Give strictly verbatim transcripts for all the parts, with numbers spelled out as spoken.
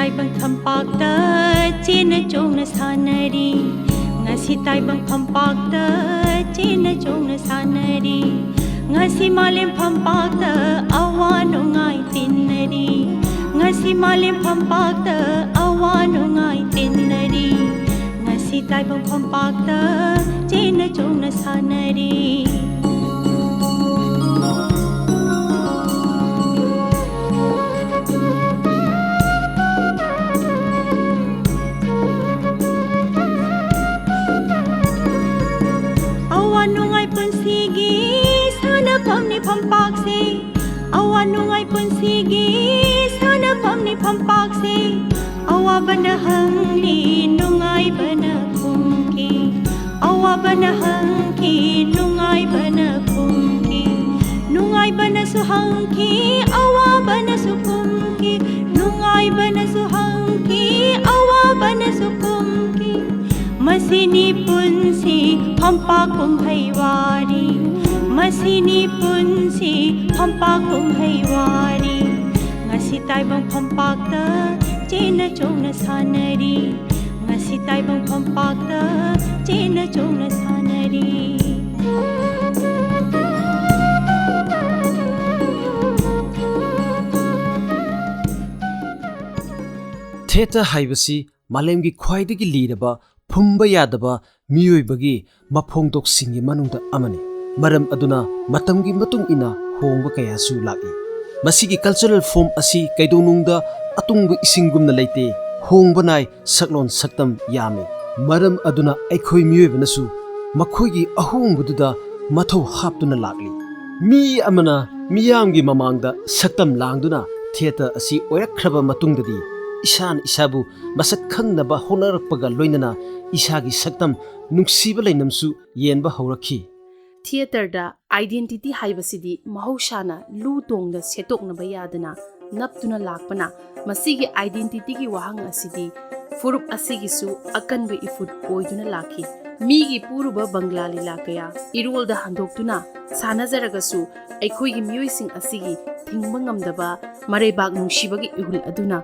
ꯇꯥꯏꯕꯪ ꯐꯝꯄꯥꯛꯇ ꯆꯦꯟꯅ ꯆꯣꯡꯅ ꯁꯥꯟꯅꯔꯤ꯫ ꯉꯁꯤ ꯇꯥꯏꯕꯪ ꯐꯝꯄꯥꯛꯇ ꯆꯦꯟꯅ ꯆꯣꯡꯅ ꯁꯥꯟꯅꯔꯤ꯫ ꯉꯁꯤ ꯃꯥꯂꯦꯝ ꯐꯝꯄꯥꯛꯇ ꯑꯋꯥ ꯅꯨꯡꯉꯥꯏ ꯇꯤꯟꯅꯔꯤ꯫ ꯉꯁꯤ ꯃꯥꯂꯦꯝ ꯐꯝꯄꯥꯛꯇ ꯑꯋꯥ ꯅꯨꯡꯉꯥꯏ ꯇꯤꯟꯅꯔꯤ꯫ ꯉꯁꯤ ꯇꯥꯏꯕꯪ ꯐꯝꯄꯥꯛꯇ ꯆꯦꯟꯅ ꯆꯣꯡꯅ ꯁꯥꯟꯅꯔꯤ꯫ ꯑꯋꯥ ꯅꯨꯡꯉꯥꯏ ꯄꯨꯟꯁꯤꯒꯤ ꯁꯥꯟꯅꯐꯝꯅꯤ ꯐꯝꯄꯥꯛꯁꯦ꯫ ꯑꯋꯥ ꯅꯨꯡꯉꯥꯏ ꯄꯨꯟꯁꯤꯒꯤ ꯁꯥꯟꯅꯐꯝꯅꯤ ꯐꯝꯄꯥꯛꯁꯦ꯫ ꯑꯋꯥꯕꯅ ꯍꯪꯂꯤ, ꯅꯨꯡꯉꯥꯏꯕꯅ ꯈꯨꯝꯈꯤ꯫ ꯑꯋꯥꯕꯅ ꯍꯪꯈꯤ, ꯅꯨꯡꯉꯥꯏꯕꯅ ꯈꯨꯝꯈꯤ꯫ ꯅꯨꯡꯉꯥꯏꯕꯅꯁꯨ ꯍꯪꯈꯤ, ꯑꯋꯥꯕꯅꯁꯨ ꯈꯨꯝꯈꯤ꯫ ꯅꯨꯡꯉꯥꯏꯕꯅꯁꯨ ꯍꯪꯈꯤ, ꯑꯋꯥꯕꯅꯁꯨ ꯈꯨꯝꯈꯤ꯫ ꯃꯁꯤꯅꯤ ꯄꯨꯟꯁꯤ ꯐꯝꯄꯥꯛ ꯀꯨꯝꯍꯩ ꯋꯥꯔꯤ꯫ ꯃꯁꯤꯅꯤ ꯄꯨꯟꯁꯤ ꯐꯝꯄꯥꯛ ꯀꯨꯝꯍꯩ ꯋꯥꯔꯤ꯫ ꯉꯁꯤ ꯇꯥꯏꯕꯪ ꯐꯝꯄꯥꯛꯇ ꯆꯦꯟꯅ ꯆꯣꯡꯅ ꯁꯥꯟꯅꯔꯤ꯫ ꯉꯁꯤ ꯇꯥꯏꯕꯪ ꯐꯝꯄꯥꯛꯇ ꯆꯦꯟꯅ ꯆꯣꯡꯅ ꯁꯥꯟꯅꯔꯤ꯫ ꯊꯤꯌꯦꯇꯔ ꯍꯥꯏꯕꯁꯤ ꯃꯥꯂꯦꯝꯒꯤ ꯈ꯭ꯋꯥꯏꯗꯒꯤ ꯂꯤꯔꯕ, ꯐꯨꯝꯕ ꯌꯥꯗꯕ ꯃꯤꯑꯣꯏꯕꯒꯤ ꯃꯐꯣꯡꯗꯣꯛꯁꯤꯡꯒꯤ ꯃꯅꯨꯡꯗ ꯑꯃꯅꯤ꯫ ꯃꯔꯝ ꯑꯗꯨꯅ ꯃꯇꯝꯒꯤ ꯃꯇꯨꯡ ꯏꯟꯅ ꯍꯣꯡꯕ ꯀꯌꯥꯁꯨ ꯂꯥꯛꯏ꯫ ꯃꯁꯤꯒꯤ ꯀꯜꯆꯔꯦꯜ ꯐꯣꯝ ꯑꯁꯤ ꯀꯩꯗꯧꯅꯨꯡꯗ ꯑꯇꯨꯡꯕ ꯏꯁꯤꯡꯒꯨꯝꯅ ꯂꯩꯇꯦ, ꯍꯣꯡꯕ ꯅꯥꯏ, ꯁꯛꯂꯣꯟ ꯁꯛꯇꯝ ꯌꯥꯝꯃꯤ꯫ ꯃꯔꯝ ꯑꯗꯨꯅ ꯑꯩꯈꯣꯏ ꯃꯤꯑꯣꯏꯕꯅꯁꯨ ꯃꯈꯣꯏꯒꯤ ꯑꯍꯣꯡꯕꯗꯨꯗ ꯃꯊꯧ ꯍꯥꯞꯇꯨꯅ ꯂꯥꯛꯂꯤ꯫ ꯃꯤ ꯑꯃꯅ ꯃꯤꯌꯥꯝꯒꯤ ꯃꯃꯥꯡꯗ ꯁꯛꯇꯝ ꯂꯥꯡꯗꯨꯅ ꯊꯤꯌꯦꯇꯔ ꯑꯁꯤ ꯑꯣꯏꯔꯛꯈ꯭ꯔꯕ ꯃꯇꯨꯡꯗꯗꯤ, ꯏꯁꯥꯅ ꯏꯁꯥꯕꯨ ꯃꯁꯛ ꯈꯪꯅꯕ ꯍꯣꯠꯅꯔꯛꯄꯒ ꯂꯣꯏꯅꯅ ꯏꯁꯥꯒꯤ ꯁꯛꯇꯝ ꯅꯨꯡꯁꯤꯕ ꯂꯩꯅꯝꯁꯨ ꯌꯦꯟꯕ ꯍꯧꯔꯛꯈꯤ꯫ ꯊꯤꯌꯦꯇꯔꯗ ꯑꯥꯏꯗꯦꯟꯇꯤꯇꯤ ꯍꯥꯏꯕꯁꯤꯗꯤ ꯃꯍꯧꯁꯥꯅ ꯂꯨ ꯇꯣꯡꯗ ꯁꯦꯠꯇꯣꯛꯅꯕ ꯌꯥꯗꯅ ꯅꯞꯇꯨꯅ ꯂꯥꯛꯄꯅ, ꯃꯁꯤꯒꯤ ꯑꯥꯏꯗꯦꯟꯇꯤꯇꯤꯒꯤ ꯋꯥꯍꯪ ꯑꯁꯤꯗꯤ ꯐꯨꯔꯨꯞ ꯑꯁꯤꯒꯤꯁꯨ ꯑꯀꯟꯕ ꯏꯐꯨꯠ ꯑꯣꯏꯗꯨꯅ ꯂꯥꯛꯈꯤ꯫ ꯃꯤꯒꯤ ꯄꯨꯔꯨꯕ ꯕꯪꯒ꯭ꯂꯥ ꯂꯤꯂꯥ ꯀꯌꯥ ꯏꯔꯣꯜꯗ ꯍꯟꯗꯣꯛꯇꯨꯅ ꯁꯥꯟꯅꯖꯔꯒꯁꯨ, ꯑꯩꯈꯣꯏꯒꯤ ꯃꯤꯑꯣꯏꯁꯤꯡ ꯑꯁꯤꯒꯤ ꯊꯤꯡꯕ ꯉꯝꯗꯕ ꯃꯔꯩꯕꯥꯛ ꯅꯨꯡꯁꯤꯕꯒꯤ ꯏꯍꯨꯜ ꯑꯗꯨꯅ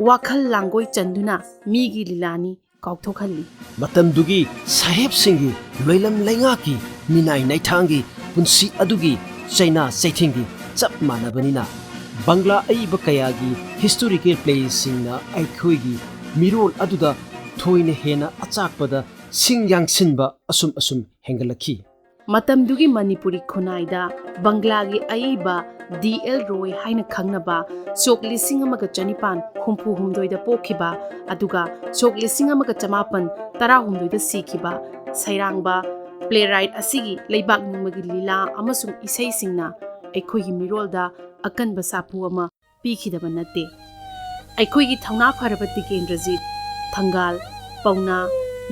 ꯋꯥꯈꯜ ꯂꯥꯡꯒꯣꯏ ꯆꯟꯗꯨꯅ ꯃꯤꯒꯤ ꯂꯤꯂꯥꯅꯤ ꯀꯥꯎꯊꯣꯛꯍꯜꯂꯤ꯫ ꯃꯇꯝꯗꯨꯒꯤ ꯁꯥꯍꯦꯕꯁꯤꯡꯒꯤ ꯂꯣꯏꯂꯝ ꯂꯩꯉꯥꯛꯀꯤ ꯃꯤꯅꯥꯏ ꯅꯩꯊꯥꯡꯒꯤ ꯄꯨꯟꯁꯤ ꯑꯗꯨꯒꯤ ꯆꯩꯅꯥ ꯆꯩꯊꯦꯡꯗꯤ ꯆꯞ ꯃꯥꯟꯅꯕꯅꯤꯅ, ꯕꯪꯒ꯭ꯂꯥ ꯑꯏꯕ ꯀꯌꯥꯒꯤ ꯍꯤꯁꯇꯣꯔꯤꯀꯦꯜ ꯄ꯭ꯂꯦꯁꯤꯡꯅ ꯑꯩꯈꯣꯏꯒꯤ ꯃꯤꯔꯣꯜ ꯑꯗꯨꯗ ꯊꯣꯏꯅ ꯍꯦꯟꯅ ꯑꯆꯥꯛꯄꯗ ꯁꯤꯡ ꯌꯥꯡꯁꯤꯟꯕ ꯑꯁꯨꯝ ꯑꯁꯨꯝ ꯍꯦꯟꯒꯠꯂꯛꯈꯤ꯫ ꯃꯇꯝꯗꯨꯒꯤ ꯃꯅꯤꯄꯨꯔꯤ ꯈꯨꯟꯅꯥꯏꯗ ꯕꯪꯒ꯭ꯂꯥꯒꯤ ꯑꯏꯕ ꯗꯤ ꯑꯦꯜ ꯔꯣꯏ ꯍꯥꯏꯅ ꯈꯪꯅꯕ ꯁꯣꯛ ꯂꯤꯁꯤꯡ ꯑꯃꯒ ꯆꯅꯤꯄꯥꯟ ꯍꯨꯝꯐꯨ ꯍꯨꯝꯗꯣꯏꯗ ꯄꯣꯛꯈꯤꯕ ꯑꯗꯨꯒ ꯁꯣꯛ ꯂꯤꯁꯤꯡ ꯑꯃꯒ ꯆꯃꯥꯄꯟ ꯇꯔꯥꯍꯨꯝꯗꯣꯏꯗ ꯁꯤꯈꯤꯕ ꯁꯩꯔꯥꯡꯕ playwright ꯑꯁꯤꯒꯤ ꯂꯩꯕꯥꯛ ꯅꯤꯡꯕꯒꯤ ꯂꯤꯂꯥ ꯑꯃꯁꯨꯡ ꯏꯁꯩꯁꯤꯡꯅ ꯑꯩꯈꯣꯏꯒꯤ ꯃꯤꯔꯣꯜꯗ ꯑꯀꯟꯕ ꯁꯥꯐꯨ ꯑꯃ ꯄꯤꯈꯤꯗꯕ ꯅꯠꯇꯦ꯫ ꯑꯩꯈꯣꯏꯒꯤ ꯊꯧꯅꯥ ꯐꯔꯕ ꯇꯤꯀꯦꯟꯗ꯭ꯔꯖꯤꯠ, ꯊꯪꯒꯥꯜ, ꯄꯧꯅꯥ,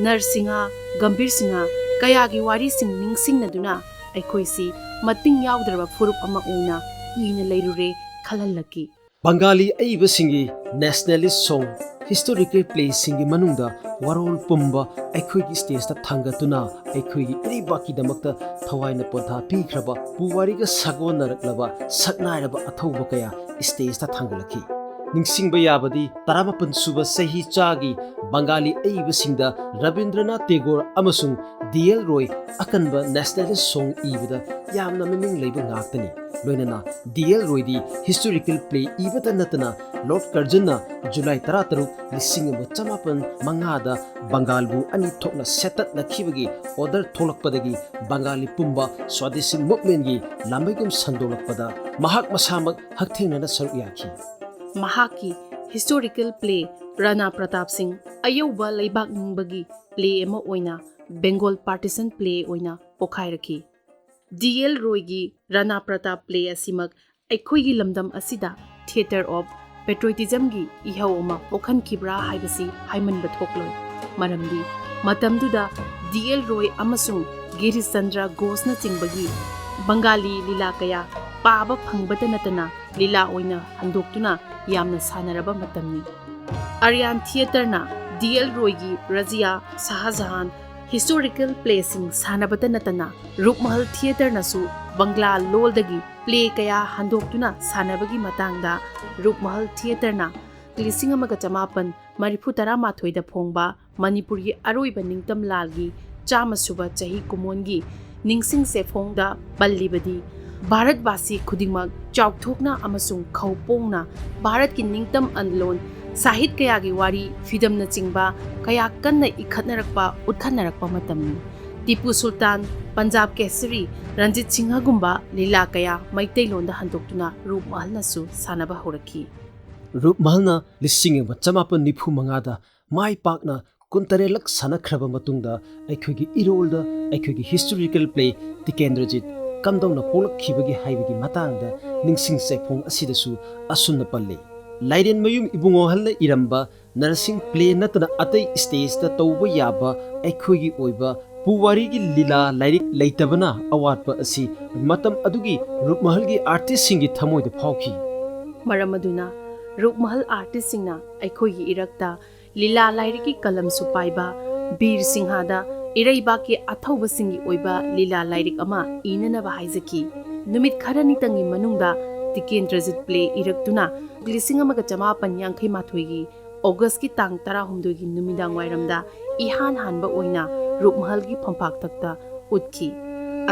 ꯅꯔꯁꯤꯡꯍ, ꯒꯝꯚꯤꯔ ꯁꯤꯡꯍ ꯀꯌꯥꯒꯤ ꯋꯥꯔꯤꯁꯤꯡ ꯅꯤꯡꯁꯤꯡꯅꯗꯨꯅ ꯑꯩꯈꯣꯏꯁꯤ ꯃꯇꯤꯡ ꯌꯥꯎꯗ꯭ꯔꯕ ꯐꯨꯔꯨꯞ ꯑꯃ ꯑꯣꯏꯅ ꯀꯨꯏꯅ ꯂꯩꯔꯨꯔꯦ ꯈꯜꯍꯜꯂꯛꯈꯤ꯫ ꯕꯪꯒꯥꯂꯤ ꯑꯏꯕꯁꯤꯡꯒꯤ nationalist song, historical playꯁꯤꯡꯒꯤ ꯃꯅꯨꯡꯗ ꯋꯥꯔꯣꯜ ꯄꯨꯝꯕ ꯑꯩꯈꯣꯏꯒꯤ stageꯇ ꯊꯥꯡꯒꯠꯇꯨꯅ ꯑꯩꯈꯣꯏꯒꯤ ꯏꯔꯩꯕꯥꯛꯀꯤꯗꯃꯛꯇ ꯊꯋꯥꯏꯅ ꯄꯣꯟꯊꯥ ꯄꯤꯈ꯭ꯔꯕ ꯄꯨꯋꯥꯔꯤꯒ ꯁꯥꯒꯣꯟꯅꯔꯛꯂꯕ ꯁꯛꯅꯥꯏꯔꯕ ꯑꯊꯧꯕ ꯀꯌꯥ stageꯇ ꯊꯥꯡꯒꯠꯂꯛꯈꯤ꯫ ꯅꯤꯡꯁꯤꯡꯕ ꯌꯥꯕꯗꯤ ꯇꯔꯥꯃꯥꯄꯟ ꯁꯨꯕ ꯆꯍꯤ ꯆꯥꯒꯤ ꯕꯪꯒꯥꯂꯤ ꯑꯏꯕꯁꯤꯡꯗ ꯔꯕꯤꯟꯗ꯭ꯔꯅꯥꯊ ꯇꯦꯒꯣꯔ ꯑꯃꯁꯨꯡ ꯗꯤ ꯑꯦꯜ ꯔꯣꯏ ꯑꯀꯟꯕ nationalist song ꯏꯕꯗ ꯌꯥꯝꯅ ꯃꯃꯤꯡ ꯂꯩꯕ ꯉꯥꯛꯇꯅꯤ꯫ ꯂꯣꯏꯅꯅ ꯗꯤ ꯑꯦꯜ ꯔꯣꯏꯗꯤ historical play ꯏꯕꯇ ꯅꯠꯇꯅ Lord Curzonꯅ ꯖꯨꯂꯥꯏ ꯇꯔꯥꯇꯔꯨꯛ, ꯂꯤꯁꯤꯡ ꯑꯃ ꯆꯃꯥꯄꯟ ꯃꯉꯥꯗ ꯕꯪꯒꯥꯜꯕꯨ ꯑꯅꯤ ꯊꯣꯛꯅ ꯁꯦꯠꯇꯠꯅꯈꯤꯕꯒꯤ order ꯊꯣꯛꯂꯛꯄꯗꯒꯤ ꯕꯪꯒꯥꯂꯤ ꯄꯨꯝꯕ Swadeshi movementꯀꯤ ꯂꯥꯟꯃꯤꯒꯨꯝ ꯁꯟꯗꯣꯛꯂꯛꯄꯗ ꯃꯍꯥꯛ ꯃꯁꯥꯃꯛ ꯍꯛꯊꯦꯡꯅꯅ ꯁꯔꯨꯛ ꯌꯥꯈꯤ꯫ ꯃꯍꯥꯛꯀꯤ historical play ꯔꯥꯅꯥ ꯄ꯭ꯔꯇꯥꯞ ꯁꯤꯡ ꯑꯌꯧꯕ ꯂꯩꯕꯥꯛ ꯅꯤꯡꯕꯒꯤ play ꯑꯃ ꯑꯣꯏꯅ Bengal partition play ꯑꯣꯏꯅ ꯄꯣꯈꯥꯏꯔꯛꯈꯤ꯫ ꯗꯤ ꯑꯦꯜ ꯔꯣꯏꯒꯤ ꯔꯥꯅꯥ ꯄ꯭ꯔꯇꯥꯞ play ꯑꯁꯤꯃꯛ ꯑꯩꯈꯣꯏꯒꯤ ꯂꯝꯗꯝ ꯑꯁꯤꯗ theatre of patriotismꯒꯤ ꯏꯍꯧ ꯑꯃ ꯄꯣꯛꯍꯟꯈꯤꯕ꯭ꯔꯥ ꯍꯥꯏꯕꯁꯤ ꯍꯥꯏꯃꯟꯕ ꯊꯣꯛꯂꯣꯏ꯫ ꯃꯔꯝꯗꯤ ꯃꯇꯝꯗꯨꯗ ꯗꯤ ꯑꯦꯜ ꯔꯣꯏ ꯑꯃꯁꯨꯡ ꯒꯤꯔꯤꯁ ꯆꯟꯗ꯭ꯔ ꯘꯣꯁꯅꯆꯤꯡꯕꯒꯤ ꯕꯪꯒꯥꯂꯤ ꯂꯤꯂꯥ ꯀꯌꯥ ꯄꯥꯕ ꯐꯪꯕꯇ ꯅꯠꯇꯅ ꯂꯤꯂꯥ ꯑꯣꯏꯅ ꯍꯟꯗꯣꯛꯇꯨꯅ ꯌꯥꯝꯅ ꯁꯥꯟꯅꯔꯕ ꯃꯇꯝꯅꯤ꯫ ꯑꯔꯤꯌꯥꯟ theatreꯅ ꯗꯤ ꯑꯦꯜ ꯔꯣꯏꯒꯤ ꯔꯖꯤꯌꯥ, ꯁꯥꯍꯖꯍꯥꯟ, ꯍꯤꯁꯇꯣꯔꯤꯀꯦꯜ ꯄ꯭ꯂꯦꯁꯤꯡ ꯁꯥꯟꯅꯕꯇ ꯅꯠꯇꯅ ꯔꯨꯞꯃꯍꯜ ꯊꯤꯌꯦꯇꯔꯅꯁꯨ ꯕꯪꯒ꯭ꯂꯥ ꯂꯣꯜꯗꯒꯤ ꯄ꯭ꯂꯦ ꯀꯌꯥ ꯍꯟꯗꯣꯛꯇꯨꯅ ꯁꯥꯟꯅꯕꯒꯤ ꯃꯇꯥꯡꯗ ꯔꯨꯞꯃꯍꯜ ꯊꯤꯌꯦꯇꯔꯅ ꯂꯤꯁꯤꯡ ꯑꯃꯒ ꯆꯃꯥꯄꯟ ꯃꯔꯤꯐꯨ ꯇꯔꯥꯃꯥꯊꯣꯏꯗ ꯐꯣꯡꯕ ꯃꯅꯤꯄꯨꯔꯒꯤ ꯑꯔꯣꯏꯕ ꯅꯤꯡꯇꯝ ꯂꯥꯜꯒꯤ ꯆꯥꯝꯃ ꯁꯨꯕ ꯆꯍꯤ ꯀꯨꯝꯑꯣꯟꯒꯤ ꯅꯤꯡꯁꯤꯡ ꯆꯦꯐꯣꯡꯗ ꯄꯜꯂꯤꯕꯗꯤ, ꯚꯥꯔꯠꯕꯥꯁꯤ ꯈꯨꯗꯤꯡꯃꯛ ꯆꯥꯎꯊꯣꯛꯅ ꯑꯃꯁꯨꯡ ꯈꯧꯄꯣꯡꯅ ꯚꯥꯔꯠꯀꯤ ꯅꯤꯡꯇꯝ ꯑꯟꯗꯂꯣꯟ, ꯁꯥꯍꯤꯠ ꯀꯌꯥꯒꯤ ꯋꯥꯔꯤ, ꯐꯤꯗꯝꯅꯆꯤꯡꯕ ꯀꯌꯥ ꯀꯟꯅ ꯏꯈꯠꯅꯔꯛꯄ, ꯎꯠꯈꯠꯅꯔꯛꯄ ꯃꯇꯝꯅꯤ꯫ ꯇꯤꯄꯨ ꯁꯨꯜꯇꯥꯟ, ꯄꯟꯖꯥꯕ ꯀꯦꯁꯔꯤ, ꯔꯟꯖꯤꯠ ꯁꯤꯡꯍꯒꯨꯝꯕ ꯂꯤꯂꯥ ꯀꯌꯥ ꯃꯩꯇꯩꯂꯣꯟꯗ ꯍꯟꯗꯣꯛꯇꯨꯅ ꯔꯨꯞꯃꯍꯜꯅꯁꯨ ꯁꯥꯟꯅꯕ ꯍꯧꯔꯛꯈꯤ꯫ ꯔꯨꯞꯃꯍꯜꯅ ꯂꯤꯁꯤꯡ ꯑꯃ ꯆꯃꯥꯄꯟ ꯅꯤꯐꯨ ꯃꯉꯥꯗ ꯃꯥꯏ ꯄꯥꯛꯅ ꯀꯨꯟꯇꯔꯦꯠꯂꯛ ꯁꯥꯟꯅꯈ꯭ꯔꯕ ꯃꯇꯨꯡꯗ ꯑꯩꯈꯣꯏꯒꯤ ꯏꯔꯣꯜꯗ ꯑꯩꯈꯣꯏꯒꯤ ꯍꯤꯁꯇꯣꯔꯤꯀꯦꯜ ꯄ꯭ꯂꯦ ꯇꯤꯀꯦꯟꯗ꯭ꯔꯖꯤꯠ ꯀꯝꯗꯧꯅ ꯄꯣꯛꯂꯛꯈꯤꯕꯒꯦ ꯍꯥꯏꯕꯒꯤ ꯃꯇꯥꯡꯗ ꯅꯤꯡꯁꯤꯡ ꯆꯦꯐꯣꯡ ꯑꯁꯤꯗꯁꯨ ꯑꯁꯨꯝꯅ ꯄꯜꯂꯤ꯫ ꯂꯥꯏꯔꯦꯟꯃꯌꯨꯝ ꯏꯕꯨꯡꯉꯣꯍꯜꯅ ꯏꯔꯝꯕ ꯅꯔꯁꯤꯡ ꯄ꯭ꯂꯦ ꯅꯠꯇꯅ ꯑꯇꯩ ꯁ꯭ꯇꯦꯖꯇ ꯇꯧꯕ ꯌꯥꯕ ꯑꯩꯈꯣꯏꯒꯤ ꯑꯣꯏꯕ ꯄꯨꯋꯥꯔꯤꯒꯤ ꯂꯤꯂꯥ ꯂꯥꯏꯔꯤꯛ ꯂꯩꯇꯕꯅ ꯑꯋꯥꯠꯄ ꯑꯁꯤ ꯃꯇꯝ ꯑꯗꯨꯒꯤ ꯔꯨꯞꯃꯍꯜꯒꯤ ꯑꯥꯔꯇꯤꯁꯁꯤꯡꯒꯤ ꯊꯃꯣꯏꯗ ꯐꯥꯎꯈꯤ꯫ ꯃꯔꯝ ꯑꯗꯨꯅ ꯔꯨꯞꯃꯍꯜ ꯑꯥꯔꯇꯤꯁꯁꯤꯡꯅ ꯑꯩꯈꯣꯏꯒꯤ ꯏꯔꯛꯇ ꯂꯤꯂꯥ ꯂꯥꯏꯔꯤꯛꯀꯤ ꯀꯂꯝꯁꯨ ꯄꯥꯏꯕ ꯕꯤꯔ ꯁꯤꯡꯍꯗ ꯏꯔꯩꯕꯥꯛꯀꯤ ꯑꯊꯧꯕꯁꯤꯡꯒꯤ ꯑꯣꯏꯕ ꯂꯤꯂꯥ ꯂꯥꯏꯔꯤꯛ ꯑꯃ ꯏꯅꯅꯕ ꯍꯥꯏꯖꯈꯤ꯫ ꯅꯨꯃꯤꯠ ꯈꯔꯅꯤꯇꯪꯒꯤ ꯃꯅꯨꯡꯗ ꯇꯤꯀꯦꯟꯗ꯭ꯔꯖꯤꯠ ꯄ꯭ꯂꯦ ꯏꯔꯛꯇꯨꯅ ꯂꯤꯁꯤꯡ ꯑꯃꯒ ꯆꯃꯥꯄꯟ ꯌꯥꯡꯈꯩ ꯃꯥꯊꯣꯏꯒꯤ ꯑꯣꯒꯁꯀꯤ ꯇꯥꯡ ꯇꯔꯥꯍꯨꯝꯗꯣꯏꯒꯤ ꯅꯨꯃꯤꯗꯥꯡ ꯋꯥꯏꯔꯝꯗ ꯏꯍꯥꯟ ꯍꯥꯟꯕ ꯑꯣꯏꯅ ꯔꯨꯞꯃꯍꯜꯒꯤ ꯐꯝꯄꯥꯛꯇꯛꯇ ꯎꯠꯈꯤ꯫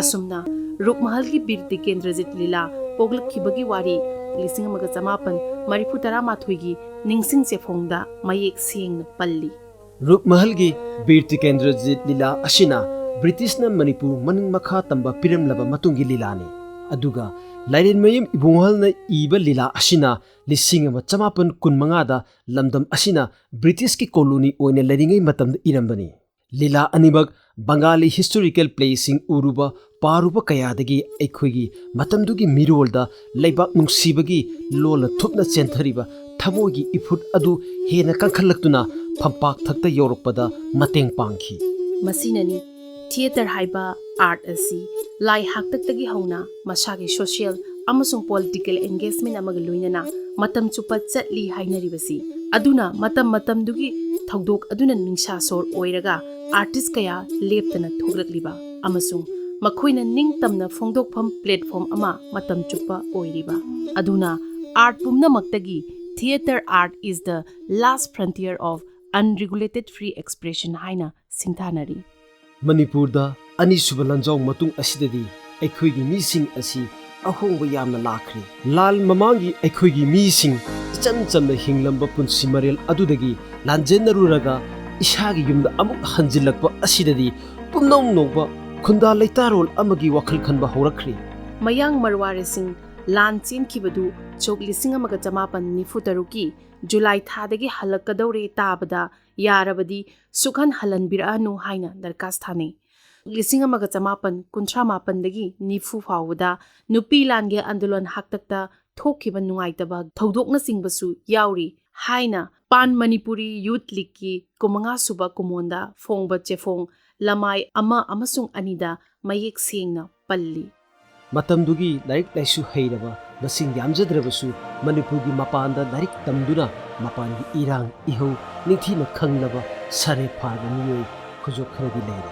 ꯑꯁꯨꯝꯅ ꯔꯨꯞꯃꯍꯜꯒꯤ ꯕꯤꯔ ꯇꯤꯀꯦꯟꯗ꯭ꯔꯖꯤꯠ ꯂꯤꯂꯥ ꯄꯣꯛꯂꯛꯈꯤꯕꯒꯤ ꯋꯥꯔꯤ ꯂꯤꯁꯤꯡ ꯑꯃꯒ ꯆꯃꯥꯄꯟ ꯃꯔꯤꯐꯨ ꯇꯔꯥꯃꯥꯊꯣꯏꯒꯤ ꯅꯤꯡꯁꯤꯡ ꯆꯦꯐꯣꯡꯗ ꯃꯌꯦꯛ ꯁꯦꯡꯅ ꯄꯜꯂꯤ꯫ ꯔꯨꯞꯃꯍꯜꯒꯤ ꯕꯤꯔ ꯇꯤꯀꯦꯟꯗ꯭ꯔꯖꯤꯠ ꯂꯤꯂꯥ ꯑꯁꯤꯅ ꯕ꯭ꯔꯤꯇꯤꯁꯅ ꯃꯅꯤꯄꯨꯔ ꯃꯅꯤꯡ ꯃꯈꯥ ꯇꯝꯕ ꯄꯤꯔꯝꯂꯕ ꯃꯇꯨꯡꯒꯤ ꯂꯤꯂꯥꯅꯤ꯫ ꯑꯗꯨꯒ ꯂꯥꯏꯔꯦꯟꯃꯌꯨꯝ ꯏꯕꯨꯡꯉꯣꯍꯜꯅ ꯏꯕ ꯂꯤꯂꯥ ꯑꯁꯤꯅ ꯂꯤꯁꯤꯡ ꯑꯃ ꯆꯃꯥꯄꯟ ꯀꯨꯟꯃꯉꯥꯗ ꯂꯝꯗꯝ ꯑꯁꯤꯅ ꯕ꯭ꯔꯤꯇꯤꯁꯀꯤ ꯀꯣꯂꯣꯅꯤ ꯑꯣꯏꯅ ꯂꯩꯔꯤꯉꯩ ꯃꯇꯝꯗ ꯏꯔꯝꯕꯅꯤ꯫ ꯂꯤꯂꯥ ꯑꯅꯤꯃꯛ ꯕꯪꯒꯥꯂꯤ ꯍꯤꯁꯇꯣꯔꯤꯀꯦꯜ ꯄ꯭ꯂꯦꯁꯤꯡ ꯎꯔꯨꯕ, ꯄꯥꯔꯨꯕ ꯀꯌꯥꯗꯒꯤ ꯑꯩꯈꯣꯏꯒꯤ ꯃꯇꯝꯗꯨꯒꯤ ꯃꯤꯔꯣꯜꯗ ꯂꯩꯕꯥꯛ ꯅꯨꯡꯁꯤꯕꯒꯤ ꯂꯣꯜꯅ ꯊꯨꯞꯅ ꯆꯦꯟꯊꯔꯤꯕ ꯊꯃꯣꯏꯒꯤ ꯏꯐꯨꯠ ꯑꯗꯨ ꯍꯦꯟꯅ ꯀꯟꯈꯠꯂꯛꯇꯨꯅ ꯐꯝꯄꯥꯛ ꯊꯛꯇ ꯌꯧꯔꯛꯄꯗ ꯃꯇꯦꯡ ꯄꯥꯡꯈꯤ꯫ ꯃꯁꯤꯅꯅꯤ ꯊꯤꯌꯦꯇꯔ ꯍꯥꯏꯕ ꯑꯥꯔꯠ ꯑꯁꯤ ꯂꯥꯏ ꯍꯥꯛꯇꯛꯇꯒꯤ ꯍꯧꯅ ꯃꯁꯥꯒꯤ ꯁꯣꯁꯤꯌꯦꯜ ꯑꯃꯁꯨꯡ ꯄꯣꯂꯤꯇꯤꯀꯦꯜ ꯑꯦꯡꯒꯦꯖꯃꯦꯟ ꯑꯃꯒ ꯂꯣꯏꯅꯅ ꯃꯇꯝ ꯆꯨꯞꯄ ꯆꯠꯂꯤ ꯍꯥꯏꯅꯔꯤꯕꯁꯤ꯫ ꯑꯗꯨꯅ ꯃꯇꯝ ꯃꯇꯝꯗꯨꯒꯤ ꯊꯧꯗꯣꯛ ꯑꯗꯨꯅ ꯅꯤꯡꯁꯥ ꯁꯣꯔ ꯑꯣꯏꯔꯒ ꯑꯥꯔꯇꯤꯁ ꯀꯌꯥ ꯂꯦꯞꯇꯅ ꯊꯣꯛꯂꯛꯂꯤꯕ ꯑꯃꯁꯨꯡ ꯃꯈꯣꯏꯅ ꯅꯤꯡꯇꯝꯅ ꯐꯣꯡꯗꯣꯛꯐꯝ platform ꯑꯃ ꯃꯇꯝ ꯆꯨꯞꯄ ꯑꯣꯏꯔꯤꯕ꯫ ꯑꯗꯨꯅ art ꯄꯨꯝꯅꯃꯛꯇꯒꯤ theatre art is the last frontier of unregulated free expression ꯍꯥꯏꯅ ꯁꯤꯡꯊꯥꯅꯔꯤ꯫ ꯃꯅꯤꯄꯨꯔꯗ ꯑꯅꯤꯁꯨꯕ ꯂꯥꯟꯖꯥꯎ ꯃꯇꯨꯡ ꯑꯁꯤꯗꯗꯤ ꯑꯩꯈꯣꯏꯒꯤ ꯃꯤꯁꯤꯡ ꯑꯁꯤ ꯑꯍꯣꯡꯕ ꯌꯥꯝꯅ ꯂꯥꯛꯈ꯭ꯔꯦ꯫ ꯂꯥꯟ ꯃꯃꯥꯡꯒꯤ ꯑꯩꯈꯣꯏꯒꯤ ꯃꯤꯁꯤꯡ ꯏꯆꯝ ꯆꯝꯅ ꯍꯤꯡꯂꯝꯕ ꯄꯨꯟꯁꯤ ꯃꯔꯦꯜ ꯑꯗꯨꯗꯒꯤ ꯂꯥꯟꯖꯦꯟꯅꯔꯨꯔꯒ ꯏꯁꯥꯒꯤ ꯌꯨꯝꯗ ꯑꯃꯨꯛ ꯍꯟꯖꯤꯜꯂꯛꯄ ꯑꯁꯤꯗꯗꯤ ꯄꯨꯝꯅꯧ ꯅꯧꯕ ꯈꯨꯟꯗꯥ ꯂꯩꯇꯥꯔꯣꯜ ꯑꯃꯒꯤ ꯋꯥꯈꯜ ꯈꯟꯕ ꯍꯧꯔꯛꯈ꯭ꯔꯦ꯫ ꯃꯌꯥꯡ ꯃꯔꯋꯥꯔꯤꯁꯤꯡ ꯂꯥꯟ ꯆꯦꯟꯈꯤꯕꯗꯨ ꯁꯣꯛ ꯂꯤꯁꯤꯡ ꯑꯃꯒ ꯆꯃꯥꯄꯟ ꯅꯤꯐꯨ ꯇꯔꯨꯛꯀꯤ ꯖꯨꯂꯥꯏ ꯊꯥꯗꯒꯤ ꯍꯜꯂꯛꯀꯗꯧꯔꯦ ꯇꯥꯕꯗ ꯌꯥꯔꯕꯗꯤ ꯁꯨꯛꯍꯟ ꯍꯜꯍꯟꯕꯤꯔꯛꯑꯅꯨ ꯍꯥꯏꯅ ꯗꯔꯀꯥꯁ ꯊꯥꯅꯩ꯫ ꯂꯤꯁꯤꯡ ꯑꯃꯒ ꯆꯃꯥꯄꯟ ꯀꯨꯟꯊ꯭ꯔꯥ ꯃꯥꯄꯟꯗꯒꯤ ꯅꯤꯐꯨ ꯐꯥꯎꯕꯗ ꯅꯨꯄꯤ ꯂꯥꯟꯒꯤ ꯑꯟꯗꯣꯂꯟ ꯍꯥꯛꯇꯛꯇ ꯊꯣꯛꯈꯤꯕ ꯅꯨꯡꯉꯥꯏꯇꯕ ꯊꯧꯗꯣꯛꯅꯆꯤꯡꯕꯁꯨ ꯌꯥꯎꯔꯤ ꯍꯥꯏꯅ ꯄꯥꯟ ꯃꯅꯤꯄꯨꯔꯤ ꯌꯨꯊ ꯂꯤꯒꯀꯤ ꯀꯨꯟꯃꯉꯥ ꯁꯨꯕ ꯀꯨꯃꯣꯟꯗ ꯐꯣꯡꯕ ꯆꯦꯐꯣꯡ ꯂꯃꯥꯏ ꯑꯃ ꯑꯃꯁꯨꯡ ꯑꯅꯤꯗ ꯃꯌꯦꯛ ꯁꯦꯡꯅ ꯄꯜꯂꯤ꯫ ꯃꯇꯝꯗꯨꯒꯤ ꯂꯥꯏꯔꯤꯛ ꯂꯥꯏꯁꯨ ꯍꯩꯔꯕ ꯃꯁꯤꯡ ꯌꯥꯝꯖꯗ꯭ꯔꯕꯁꯨ ꯃꯅꯤꯄꯨꯔꯒꯤ ꯃꯄꯥꯟꯗ ꯂꯥꯏꯔꯤꯛ ꯇꯝꯗꯨꯅ ꯃꯄꯥꯟꯒꯤ ꯏꯔꯥꯡ ꯏꯍꯧ ꯅꯤꯡꯊꯤꯅ ꯈꯪꯂꯕ ꯁꯥꯔꯦ ꯐꯥꯔꯕ ꯃꯤꯑꯣꯏ ꯈꯨꯖꯣꯛ ꯈꯔꯗꯤ ꯂꯩꯔꯦ꯫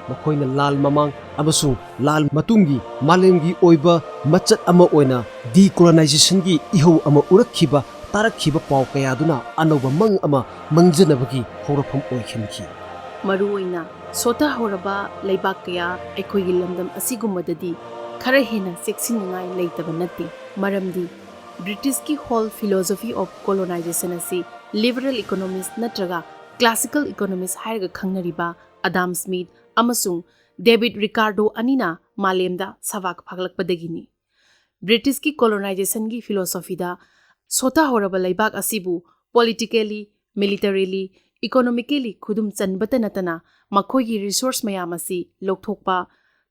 ꯃꯈꯣꯏꯅ ꯂꯥꯜ ꯃꯃꯥꯡ ꯑꯃꯁꯨꯡ ꯂꯥꯜ ꯃꯇꯨꯡꯒꯤ ꯃꯥꯂꯦꯝꯒꯤ ꯑꯣꯏꯕ ꯃꯆꯠ ꯑꯃ ꯑꯣꯏꯅ ꯗꯤꯀꯣꯂꯣꯅꯥꯏꯖꯦꯁꯟꯒꯤ ꯏꯍꯧ ꯑꯃ ꯎꯔꯛꯈꯤꯕ ꯇꯥꯔꯛꯈꯤꯕ ꯄꯥꯎ ꯀꯌꯥꯗꯨꯅ ꯑꯅꯧꯕ ꯃꯪ ꯑꯃ ꯃꯪꯖꯅꯕꯒꯤ ꯍꯧꯔꯛꯐꯝ ꯑꯣꯏꯍꯟꯈꯤ꯫ ꯃꯔꯨꯑꯣꯏꯅ ꯁꯣꯊꯍꯧꯔꯕ ꯂꯩꯕꯥꯛ ꯀꯌꯥ ꯑꯩꯈꯣꯏꯒꯤ ꯂꯝꯗꯝ ꯑꯁꯤꯒꯨꯝꯕꯗꯗꯤ ꯈꯔ ꯍꯦꯟꯅ ꯆꯦꯛꯁꯤꯟꯅꯤꯡꯉꯥꯏ ꯂꯩꯇꯕ ꯅꯠꯇꯦ꯫ ꯃꯔꯝꯗꯤ ꯕ꯭ꯔꯤꯇꯤꯁꯀꯤ whole philosophy of colonization ꯑꯁꯤ liberal economist ꯅꯠꯇ꯭ꯔꯒ classical economist ꯍꯥꯏꯔꯒ ꯈꯪꯅꯔꯤꯕ ꯑꯗꯥꯝ ꯁ꯭ꯃꯤꯊ ꯑꯃꯁꯨꯡ ꯗꯦꯕꯤꯗ ꯔꯤꯀꯥꯔꯗꯣ ꯑꯅꯤꯅ ꯃꯥꯂꯦꯝꯗ ꯁꯕꯥꯛ ꯐꯥꯒꯠꯂꯛꯄꯗꯒꯤꯅꯤ꯫ ꯕ꯭ꯔꯤꯇꯤꯁꯀꯤ ꯀꯣꯂꯣꯅꯥꯏꯖꯦꯁꯟꯒꯤ ꯐꯤꯂꯣꯁꯣꯐꯤꯗ ꯁꯣꯊꯍꯧꯔꯕ ꯂꯩꯕꯥꯛ ꯑꯁꯤꯕꯨ politically, militarily, economically ꯈꯨꯗꯨꯝ ꯆꯟꯕꯇ ꯅꯠꯇꯅ ꯃꯈꯣꯏꯒꯤ ꯔꯤꯁꯣꯔꯁ ꯃꯌꯥꯝ ꯑꯁꯤ ꯂꯧꯊꯣꯛꯄ,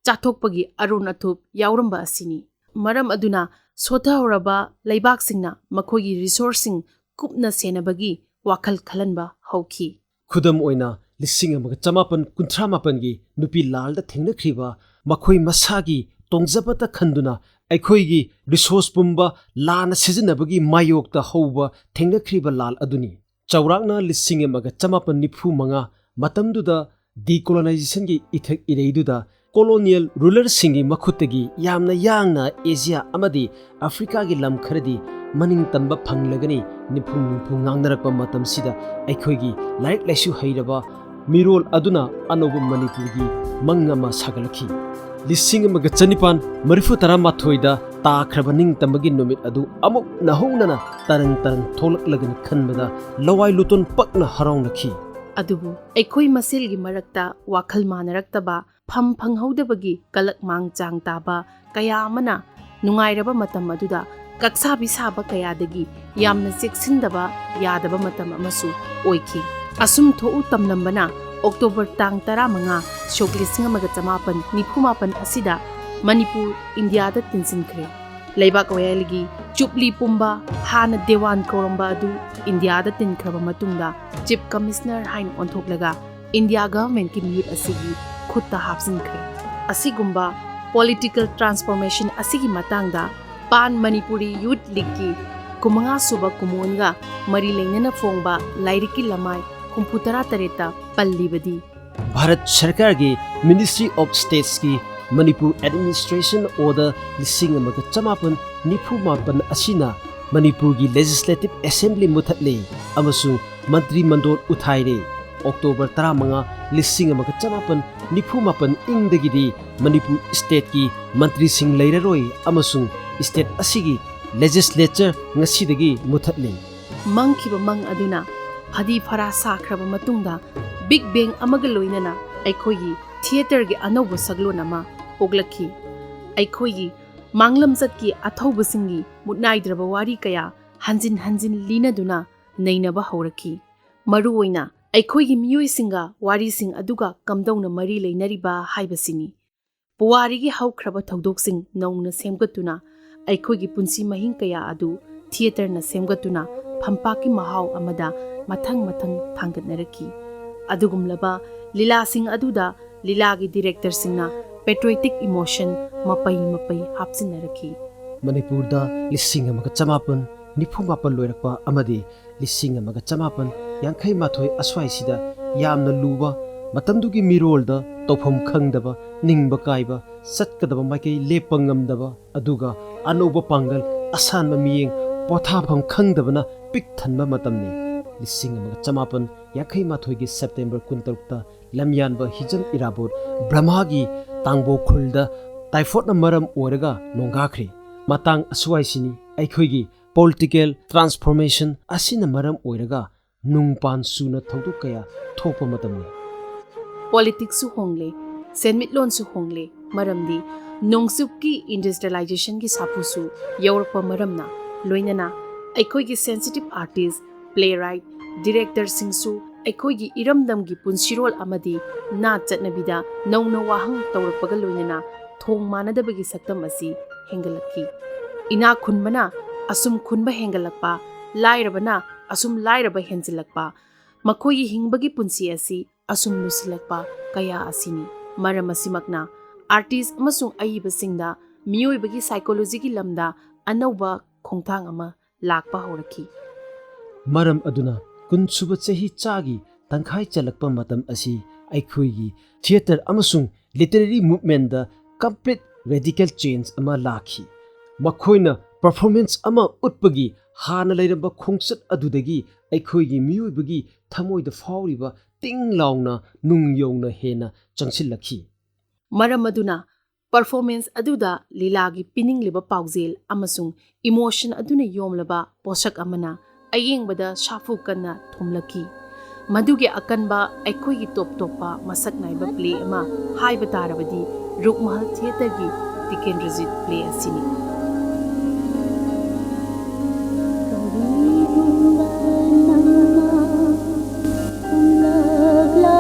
ꯆꯥꯊꯣꯛꯄꯒꯤ ꯑꯔꯣꯟ ꯑꯊꯨꯞ ꯌꯥꯎꯔꯝꯕ ꯑꯁꯤꯅꯤ꯫ ꯃꯔꯝ ꯑꯗꯨꯅ ꯁꯣꯊꯍꯧꯔꯕ ꯂꯩꯕꯥꯛꯁꯤꯡꯅ ꯃꯈꯣꯏꯒꯤ ꯔꯤꯁꯣꯔꯁꯁꯤꯡ ꯀꯨꯞꯅ ꯁꯦꯟꯅꯕꯒꯤ ꯋꯥꯈꯜ ꯈꯜꯍꯟꯕ ꯍꯧꯈꯤ꯫ ꯈꯨꯗꯝ ꯑꯣꯏꯅ, ꯂꯤꯁꯤꯡ ꯑꯃꯒ ꯆꯃꯥꯄꯟ ꯀꯨꯟꯊ꯭ꯔꯥ ꯃꯥꯄꯟꯒꯤ ꯅꯨꯄꯤ ꯂꯥꯜꯗ ꯊꯦꯡꯅꯈ꯭ꯔꯤꯕ ꯃꯈꯣꯏ ꯃꯁꯥꯒꯤ ꯇꯣꯡꯖꯕꯇ ꯈꯟꯗꯨꯅ ꯑꯩꯈꯣꯏꯒꯤ ꯔꯤꯁꯣꯔꯁ ꯄꯨꯝꯕ ꯂꯥꯟꯅ ꯁꯤꯖꯤꯟꯅꯕꯒꯤ ꯃꯥꯌꯣꯛꯇ ꯍꯧꯕ ꯊꯦꯡꯅꯈ꯭ꯔꯤꯕ ꯂꯥꯜ ꯑꯗꯨꯅꯤ꯫ ꯆꯥꯎꯔꯥꯛꯅ ꯂꯤꯁꯤꯡ ꯑꯃꯒ ꯆꯃꯥꯄꯟ ꯅꯤꯐꯨ ꯃꯉꯥ ꯃꯇꯝꯗꯨꯗ Decolonizationꯒꯤ ꯏꯊꯛ ꯏꯔꯩꯗꯨꯗ colonial rulerꯁꯤꯡꯒꯤ ꯃꯈꯨꯠꯇꯒꯤ ꯌꯥꯝꯅ ꯌꯥꯡꯅ ꯑꯦꯁꯤꯌꯥ ꯑꯃꯗꯤ ꯑꯐ꯭ꯔꯤꯀꯥꯒꯤ ꯂꯝ ꯈꯔꯗꯤ ꯃꯅꯤꯡ ꯇꯝꯕ ꯐꯪꯂꯒꯅꯤ ꯅꯤꯝꯐꯨ ꯅꯤꯝꯐꯨ ꯉꯥꯡꯅꯔꯛꯄ ꯃꯇꯝꯁꯤꯗ ꯑꯩꯈꯣꯏꯒꯤ ꯂꯥꯏꯔꯤꯛ ꯂꯥꯏꯁꯨ ꯍꯩꯔꯕ ꯃꯤꯔꯣꯜ ꯑꯗꯨꯅ ꯑꯅꯧꯕ ꯃꯅꯤꯄꯨꯔꯒꯤ ꯃꯪ ꯑꯃ ꯁꯥꯒꯠꯂꯛꯈꯤ꯫ ꯂꯤꯁꯤꯡ ꯑꯃꯒ ꯆꯅꯤꯄꯥꯟ ꯃꯔꯤꯐꯨ ꯇꯔꯥꯃꯥꯊꯣꯏꯗ ꯇꯥꯈ꯭ꯔꯕ ꯅꯤꯡꯇꯝꯕꯒꯤ ꯅꯨꯃꯤꯠ ꯑꯗꯨ ꯑꯃꯨꯛ ꯅꯧꯍꯧꯅꯅ ꯇꯔꯪ ꯇꯔꯪ ꯊꯣꯛꯂꯛꯂꯒꯅꯤ ꯈꯟꯕꯗ ꯂꯋꯥꯏ ꯂꯨꯇꯣꯟ ꯄꯛꯅ ꯍꯔꯥꯎꯅꯈꯤ꯫ ꯑꯗꯨꯕꯨ ꯑꯩꯈꯣꯏ ꯃꯁꯦꯜꯒꯤ ꯃꯔꯛꯇ ꯋꯥꯈꯜ ꯃꯥꯟꯅꯔꯛꯇꯕ, ꯐꯝ ꯐꯪꯍꯧꯗꯕꯒꯤ ꯀꯂꯛ ꯃꯥꯡ ꯆꯥꯡ ꯇꯥꯕ ꯀꯌꯥ ꯑꯃꯅ ꯅꯨꯡꯉꯥꯏꯔꯕ ꯃꯇꯝ ꯑꯗꯨꯗ ꯀꯛꯁꯥꯕꯤ ꯁꯥꯕ ꯀꯌꯥꯗꯒꯤ ꯌꯥꯝꯅ ꯆꯦꯛꯁꯤꯟꯗꯕ ꯌꯥꯗꯕ ꯃꯇꯝ ꯑꯃꯁꯨ ꯑꯣꯏꯈꯤ꯫ ꯑꯁꯨꯝ ꯊꯣꯛꯎ ꯇꯝꯂꯝꯕꯅ ꯑꯣꯛꯇꯣꯕꯔ ꯇꯥꯡ ꯇꯔꯥꯃꯉꯥ, ꯁꯣꯛ ꯂꯤꯁꯤꯡ ꯑꯃꯒ ꯆꯃꯥꯄꯟ ꯅꯤꯐꯨ ꯃꯥꯄꯟ ꯑꯁꯤꯗ ꯃꯅꯤꯄꯨꯔ ꯏꯟꯗꯤꯌꯥꯗ ꯇꯤꯟꯁꯤꯟꯈ꯭ꯔꯦ꯫ ꯂꯩꯕꯥꯛ ꯋꯥꯌꯦꯜꯒꯤ ꯆꯨꯞꯂꯤ ꯄꯨꯝꯕ, ꯍꯥꯟꯅ ꯗꯦꯋꯥꯟ ꯀꯧꯔꯝꯕ ꯑꯗꯨ ꯏꯟꯗꯤꯌꯥꯗ ꯇꯤꯟꯈ꯭ꯔꯕ ꯃꯇꯨꯡꯗ ꯆꯤꯐ ꯀꯃꯤꯁꯅꯔ ꯍꯥꯏꯅ ꯑꯣꯟꯊꯣꯛꯂꯒ ꯏꯟꯗꯤꯌꯥ ꯒꯚꯔꯟꯃꯦꯟꯠꯀꯤ ꯃꯤꯍꯨꯠ ꯑꯁꯤꯒꯤ ꯈꯨꯠꯇ ꯍꯥꯞꯆꯤꯟꯈ꯭ꯔꯦ꯫ ꯑꯁꯤꯒꯨꯝꯕ ꯄꯣꯂꯤꯇꯤꯀꯦꯜ ꯇ꯭ꯔꯥꯟꯁꯐꯣꯔꯃꯦꯁꯟ ꯑꯁꯤꯒꯤ ꯃꯇꯥꯡꯗ ꯄꯥꯟ ꯃꯅꯤꯄꯨꯔꯤ ꯌꯨꯊ ꯂꯤꯒꯀꯤ ꯀꯨꯟꯃꯉꯥ ꯁꯨꯕ ꯀꯨꯝꯑꯣꯟꯒ ꯃꯔꯤ ꯂꯩꯅꯅ ꯐꯣꯡꯕ ꯂꯥꯏꯔꯤꯛꯀꯤ ꯂꯃꯥꯏ ꯍꯨꯝꯐꯨꯇꯔꯥ ꯇꯔꯦꯠꯇ ꯄꯜꯂꯤꯕꯗꯤ, ꯚꯥꯔꯠ ꯁꯔꯀꯥꯔꯒꯤ Ministry of Statesꯀꯤ Manipur Administration Order ꯂꯤꯁꯤꯡ ꯑꯃꯒ ꯆꯃꯥꯄꯟ ꯅꯤꯐꯨ ꯃꯥꯄꯟ ꯑꯁꯤꯅ ꯃꯅꯤꯄꯨꯔꯒꯤ Legislative Assembly ꯃꯨꯊꯠꯂꯦ ꯑꯃꯁꯨꯡ ꯃꯟꯇ꯭ꯔꯤ ꯃꯟꯗꯣꯜ ꯎꯊꯥꯏꯔꯦ꯫ ꯑꯣꯛꯇꯣꯕꯔ ꯇꯔꯥꯃꯉꯥ, ꯂꯤꯁꯤꯡ ꯑꯃꯒ ꯆꯃꯥꯄꯟ ꯅꯤꯐꯨ ꯃꯥꯄꯟ ꯏꯪꯗꯒꯤꯗꯤ ꯃꯅꯤꯄꯨꯔ stateꯀꯤ ꯃꯟꯇ꯭ꯔꯤꯁꯤꯡ ꯂꯩꯔꯔꯣꯏ ꯑꯃꯁꯨꯡ state ꯑꯁꯤꯒꯤ legislature ꯉꯁꯤꯗꯒꯤ ꯃꯨꯊꯠꯂꯦ꯫ ꯃꯪꯈꯤꯕ ꯃꯪ ꯑꯗꯨꯅ ꯐꯗꯤ ꯐꯔꯥ ꯁꯥꯈ꯭ꯔꯕ ꯃꯇꯨꯡꯗ, ꯕꯤꯒ ꯕꯦꯡ ꯑꯃꯒ ꯂꯣꯏꯅꯅ ꯑꯩꯈꯣꯏꯒꯤ ꯊꯤꯌꯦꯇꯔꯒꯤ ꯑꯅꯧꯕ ꯁꯛꯂꯣꯟ ꯑꯃ ꯄꯣꯛꯂꯛꯈꯤ꯫ ꯑꯩꯈꯣꯏꯒꯤ ꯃꯥꯡꯂꯝꯆꯠꯀꯤ ꯑꯊꯧꯕꯁꯤꯡꯒꯤ ꯃꯨꯠꯅꯥꯏꯗ꯭ꯔꯕ ꯋꯥꯔꯤ ꯀꯌꯥ ꯍꯟꯖꯤꯟ ꯍꯟꯖꯤꯟ ꯂꯤꯅꯗꯨꯅ ꯅꯩꯅꯕ ꯍꯧꯔꯛꯈꯤ꯫ ꯃꯔꯨꯑꯣꯏꯅ ꯑꯩꯈꯣꯏꯒꯤ ꯃꯤꯑꯣꯏꯁꯤꯡꯒ ꯋꯥꯔꯤꯁꯤꯡ ꯑꯗꯨꯒ ꯀꯝꯗꯧꯅ ꯃꯔꯤ ꯂꯩꯅꯔꯤꯕ ꯍꯥꯏꯕꯁꯤꯅꯤ꯫ ꯄꯨꯋꯥꯔꯤꯒꯤ ꯍꯧꯈ꯭ꯔꯕ ꯊꯧꯗꯣꯛꯁꯤꯡ ꯅꯧꯅ ꯁꯦꯝꯒꯠꯇꯨꯅ, ꯑꯩꯈꯣꯏꯒꯤ ꯄꯨꯟꯁꯤ ꯃꯍꯤꯡ ꯀꯌꯥ ꯑꯗꯨ ꯊꯤꯌꯦꯇꯔꯅ ꯁꯦꯝꯒꯠꯇꯨꯅ ꯐꯝꯄꯥꯛꯀꯤ ꯃꯍꯥꯎ ꯑꯃꯗ ꯃꯊꯪ ꯃꯊꯪ ꯊꯥꯡꯒꯠꯅꯔꯛꯈꯤ꯫ ꯑꯗꯨꯒꯨꯝꯂꯕ ꯂꯤꯂꯥꯁꯤꯡ ꯑꯗꯨꯗ ꯂꯤꯂꯥꯒꯤ ꯗꯤꯔꯦꯛꯇꯔꯁꯤꯡꯅ patriotic emotion ꯃꯄꯩ ꯃꯄꯩ ꯍꯥꯞꯆꯤꯟꯅꯔꯛꯈꯤ꯫ ꯃꯅꯤꯄꯨꯔꯗ ꯂꯤꯁꯤꯡ ꯑꯃꯒ ꯆꯃꯥꯄꯟ ꯅꯤꯐꯨ ꯃꯥꯄꯟ ꯂꯣꯏꯔꯛꯄ ꯑꯃꯗꯤ ꯂꯤꯁꯤꯡ ꯑꯃꯒ ꯆꯃꯥꯄꯟ ꯌꯥꯡꯈꯩ ꯃꯥꯊꯣꯏ ꯑꯁ꯭ꯋꯥꯏꯁꯤꯗ ꯌꯥꯝꯅ ꯂꯨꯕ ꯃꯇꯝꯗꯨꯒꯤ ꯃꯤꯔꯣꯜꯗ ꯇꯧꯐꯝ ꯈꯪꯗꯕ, ꯅꯤꯡꯕ ꯀꯥꯏꯕ, ꯆꯠꯀꯗꯕ ꯃꯥꯏꯀꯩ ꯂꯦꯞꯄ ꯉꯝꯗꯕ, ꯑꯗꯨꯒ ꯑꯅꯧꯕ ꯄꯥꯡꯒꯜ, ꯑꯁꯥꯟꯕ ꯃꯤꯠꯌꯦꯡ, ꯄꯣꯊꯥꯐꯝ ꯈꯪꯗꯕꯅ ꯄꯤꯛ ꯊꯟꯕ ꯃꯇꯝꯅꯤ꯫ ꯂꯤꯁꯤꯡ ꯑꯃꯒ ꯆꯃꯥꯄꯟ ꯌꯥꯡꯈꯩ ꯃꯥꯊꯣꯏꯒꯤ ꯁꯦꯞꯇꯦꯝꯕꯔ ꯀꯨꯟꯇꯔꯨꯛꯇ ꯂꯝꯌꯥꯟꯕ ꯍꯤꯖꯝ ꯏꯔꯥꯕꯣꯠ ꯕ꯭ꯔꯍꯃꯥꯒꯤ ꯇꯥꯡꯕꯣ ꯈꯨꯜꯗ ꯇꯥꯏꯐꯣꯠꯅ ꯃꯔꯝ ꯑꯣꯏꯔꯒ ꯅꯣꯡꯒꯥꯈ꯭ꯔꯦ꯫ ꯃꯇꯥꯡ ꯑꯁꯨꯋꯥꯏꯁꯤꯅꯤ ꯑꯩꯈꯣꯏꯒꯤ ꯄꯣꯂꯤꯇꯤꯀꯦꯜ ꯇ꯭ꯔꯥꯟꯁꯐꯣꯔꯃꯦꯁꯟ ꯑꯁꯤꯅ ꯃꯔꯝ ꯑꯣꯏꯔꯒ ꯅꯨꯡꯄꯥꯟ ꯁꯨꯅ ꯊꯧꯗꯣꯛ ꯀꯌꯥ ꯊꯣꯛꯄ ꯃꯇꯝꯅꯤ꯫ ꯄꯣꯂꯤꯇꯤꯛꯁꯁꯨ ꯍꯣꯡꯂꯦ, ꯁꯦꯟꯃꯤꯠꯂꯣꯟꯁꯨ ꯍꯣꯡꯂꯦ, ꯃꯔꯝꯗꯤ ꯅꯣꯡꯆꯨꯞꯀꯤ ꯏꯟꯗꯁꯇ꯭ꯔꯤꯌꯦꯂꯥꯏꯖꯦꯁꯟꯒꯤ ꯁꯥꯐꯨꯁꯨ ꯌꯧꯔꯛꯄ ꯃꯔꯝꯅ, ꯂꯣꯏꯅꯅ ꯑꯩꯈꯣꯏꯒꯤ ꯁꯦꯟꯁꯤꯇꯤꯞ ꯑꯥꯔꯇꯤꯁ, ꯄ꯭ꯂꯦ ꯔꯥꯏꯠ, ꯗꯤꯔꯦꯛꯇꯔꯁꯤꯡꯁꯨ ꯑꯩꯈꯣꯏꯒꯤ ꯏꯔꯝꯗꯝꯒꯤ ꯄꯨꯟꯁꯤꯔꯣꯜ ꯑꯃꯗꯤ ꯅꯥꯠ ꯆꯠꯅꯕꯤꯗ ꯅꯧꯅ ꯋꯥꯍꯪ ꯇꯧꯔꯛꯄꯒ ꯂꯣꯏꯅꯅ ꯊꯣꯡ ꯃꯥꯟꯅꯗꯕꯒꯤ ꯁꯛꯇꯝ ꯑꯁꯤ ꯍꯦꯟꯒꯠꯂꯛꯈꯤ꯫ ꯏꯅꯥꯛ ꯈꯨꯟꯕꯅ ꯑꯁꯨꯝ ꯈꯨꯟꯕ ꯍꯦꯟꯒꯠꯂꯛꯄ, ꯂꯥꯏꯔꯕꯅ ꯑꯁꯨꯝ ꯂꯥꯏꯔꯕ ꯍꯦꯟꯖꯤꯜꯂꯛꯄ, ꯃꯈꯣꯏꯒꯤ ꯍꯤꯡꯕꯒꯤ ꯄꯨꯟꯁꯤ ꯑꯁꯤ ꯑꯁꯨꯝ ꯂꯨꯁꯤꯜꯂꯛꯄ ꯀꯌꯥ ꯑꯁꯤꯅꯤ꯫ ꯃꯔꯝ ꯑꯁꯤꯃꯛꯅ ꯑꯥꯔꯇꯤꯁ ꯑꯃꯁꯨꯡ ꯑꯏꯕꯁꯤꯡꯗ ꯃꯤꯑꯣꯏꯕꯒꯤ ꯁꯥꯏꯀꯣꯂꯣꯖꯤꯒꯤ ꯂꯝꯗ ꯑꯅꯧꯕ ꯈꯣꯡꯊꯥꯡ ꯑꯃ ꯂꯥꯛꯄ ꯍꯧꯔꯛꯈꯤ꯫ ꯃꯔꯝ ꯑꯗꯨꯅ ꯀꯨꯟꯁꯨꯕ ꯆꯍꯤ ꯆꯥꯒꯤ ꯇꯪꯈꯥꯏ ꯆꯜꯂꯛꯄ ꯃꯇꯝ ꯑꯁꯤ ꯑꯩꯈꯣꯏꯒꯤ ꯊꯤꯌꯦꯇꯔ ꯑꯃꯁꯨꯡ ꯂꯤꯇꯔꯦꯔꯤ ꯃꯨꯚꯃꯦꯟꯗ ꯀꯝꯄ꯭ꯂꯤꯠ ꯔꯦꯗꯤꯀꯦꯜ ꯆꯦꯟꯖ ꯑꯃ ꯂꯥꯛꯈꯤ꯫ ꯃꯈꯣꯏꯅ ꯄꯔꯐꯣꯔꯃꯦꯟꯁ ꯑꯃ ꯎꯠꯄꯒꯤ ꯍꯥꯟꯅ ꯂꯩꯔꯝꯕ ꯈꯣꯡꯆꯠ ꯑꯗꯨꯗꯒꯤ ꯑꯩꯈꯣꯏꯒꯤ ꯃꯤꯑꯣꯏꯕꯒꯤ ꯊꯃꯣꯏꯗ ꯐꯥꯎꯔꯤꯕ ꯇꯤꯡ ꯂꯥꯎꯅ ꯅꯨꯡ ꯌꯧꯅ ꯍꯦꯟꯅ ꯆꯪꯁꯤꯜꯂꯛꯈꯤ꯫ ꯃꯔꯝ ꯑꯗꯨꯅ ꯄꯔꯐꯣꯔꯃꯦꯟꯁ ꯑꯗꯨꯗ ꯂꯤꯂꯥꯒꯤ ꯄꯤꯅꯤꯡꯂꯤꯕ ꯄꯥꯎꯖꯦꯜ ꯑꯃꯁꯨꯡ ꯏꯃꯣꯁꯟ ꯑꯗꯨꯅ ꯌꯣꯝꯂꯕ ꯄꯣꯠꯁꯛ ꯑꯃꯅ ꯑꯌꯦꯡꯕꯗ ꯁꯥꯐꯨ ꯀꯟꯅ ꯊꯣꯝꯂꯛꯈꯤ꯫ ꯃꯗꯨꯒꯤ ꯑꯀꯟꯕ ꯑꯩꯈꯣꯏꯒꯤ ꯇꯣꯞ ꯇꯣꯞꯄ ꯃꯁꯛ ꯅꯥꯏꯕ ꯄ꯭ꯂꯦ ꯑꯃ ꯍꯥꯏꯕ ꯇꯥꯔꯕꯗꯤ ꯔꯨꯛꯃꯍꯜ ꯊꯤꯌꯦꯇꯔꯒꯤ ꯇꯤꯀꯦꯟꯗ꯭ꯔꯖꯤꯠ ꯄ꯭ꯂꯦ ꯑꯁꯤꯅꯤ꯫ ꯀꯔꯤꯒꯨꯝꯕ ꯅꯪꯅ ꯈꯨꯝꯂꯛꯂꯕ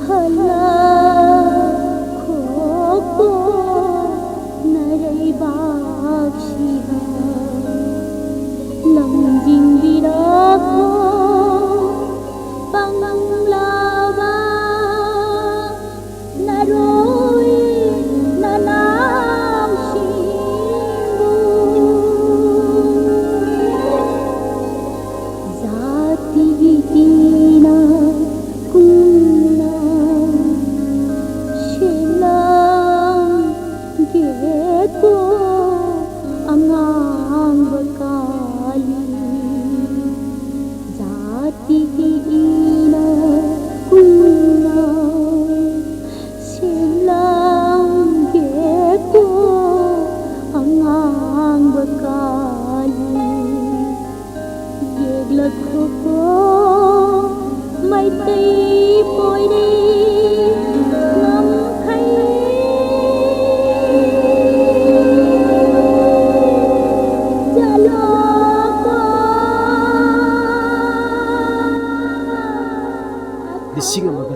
ꯍꯜꯂꯛꯈꯣꯀꯣ ꯅꯔꯩꯕꯥꯛꯁꯤꯗ ꯂꯝꯖꯤꯡꯕꯤꯔꯛꯈꯣ ꯄꯪꯂꯕ ꯅꯔꯣꯏ ꯅꯅꯥ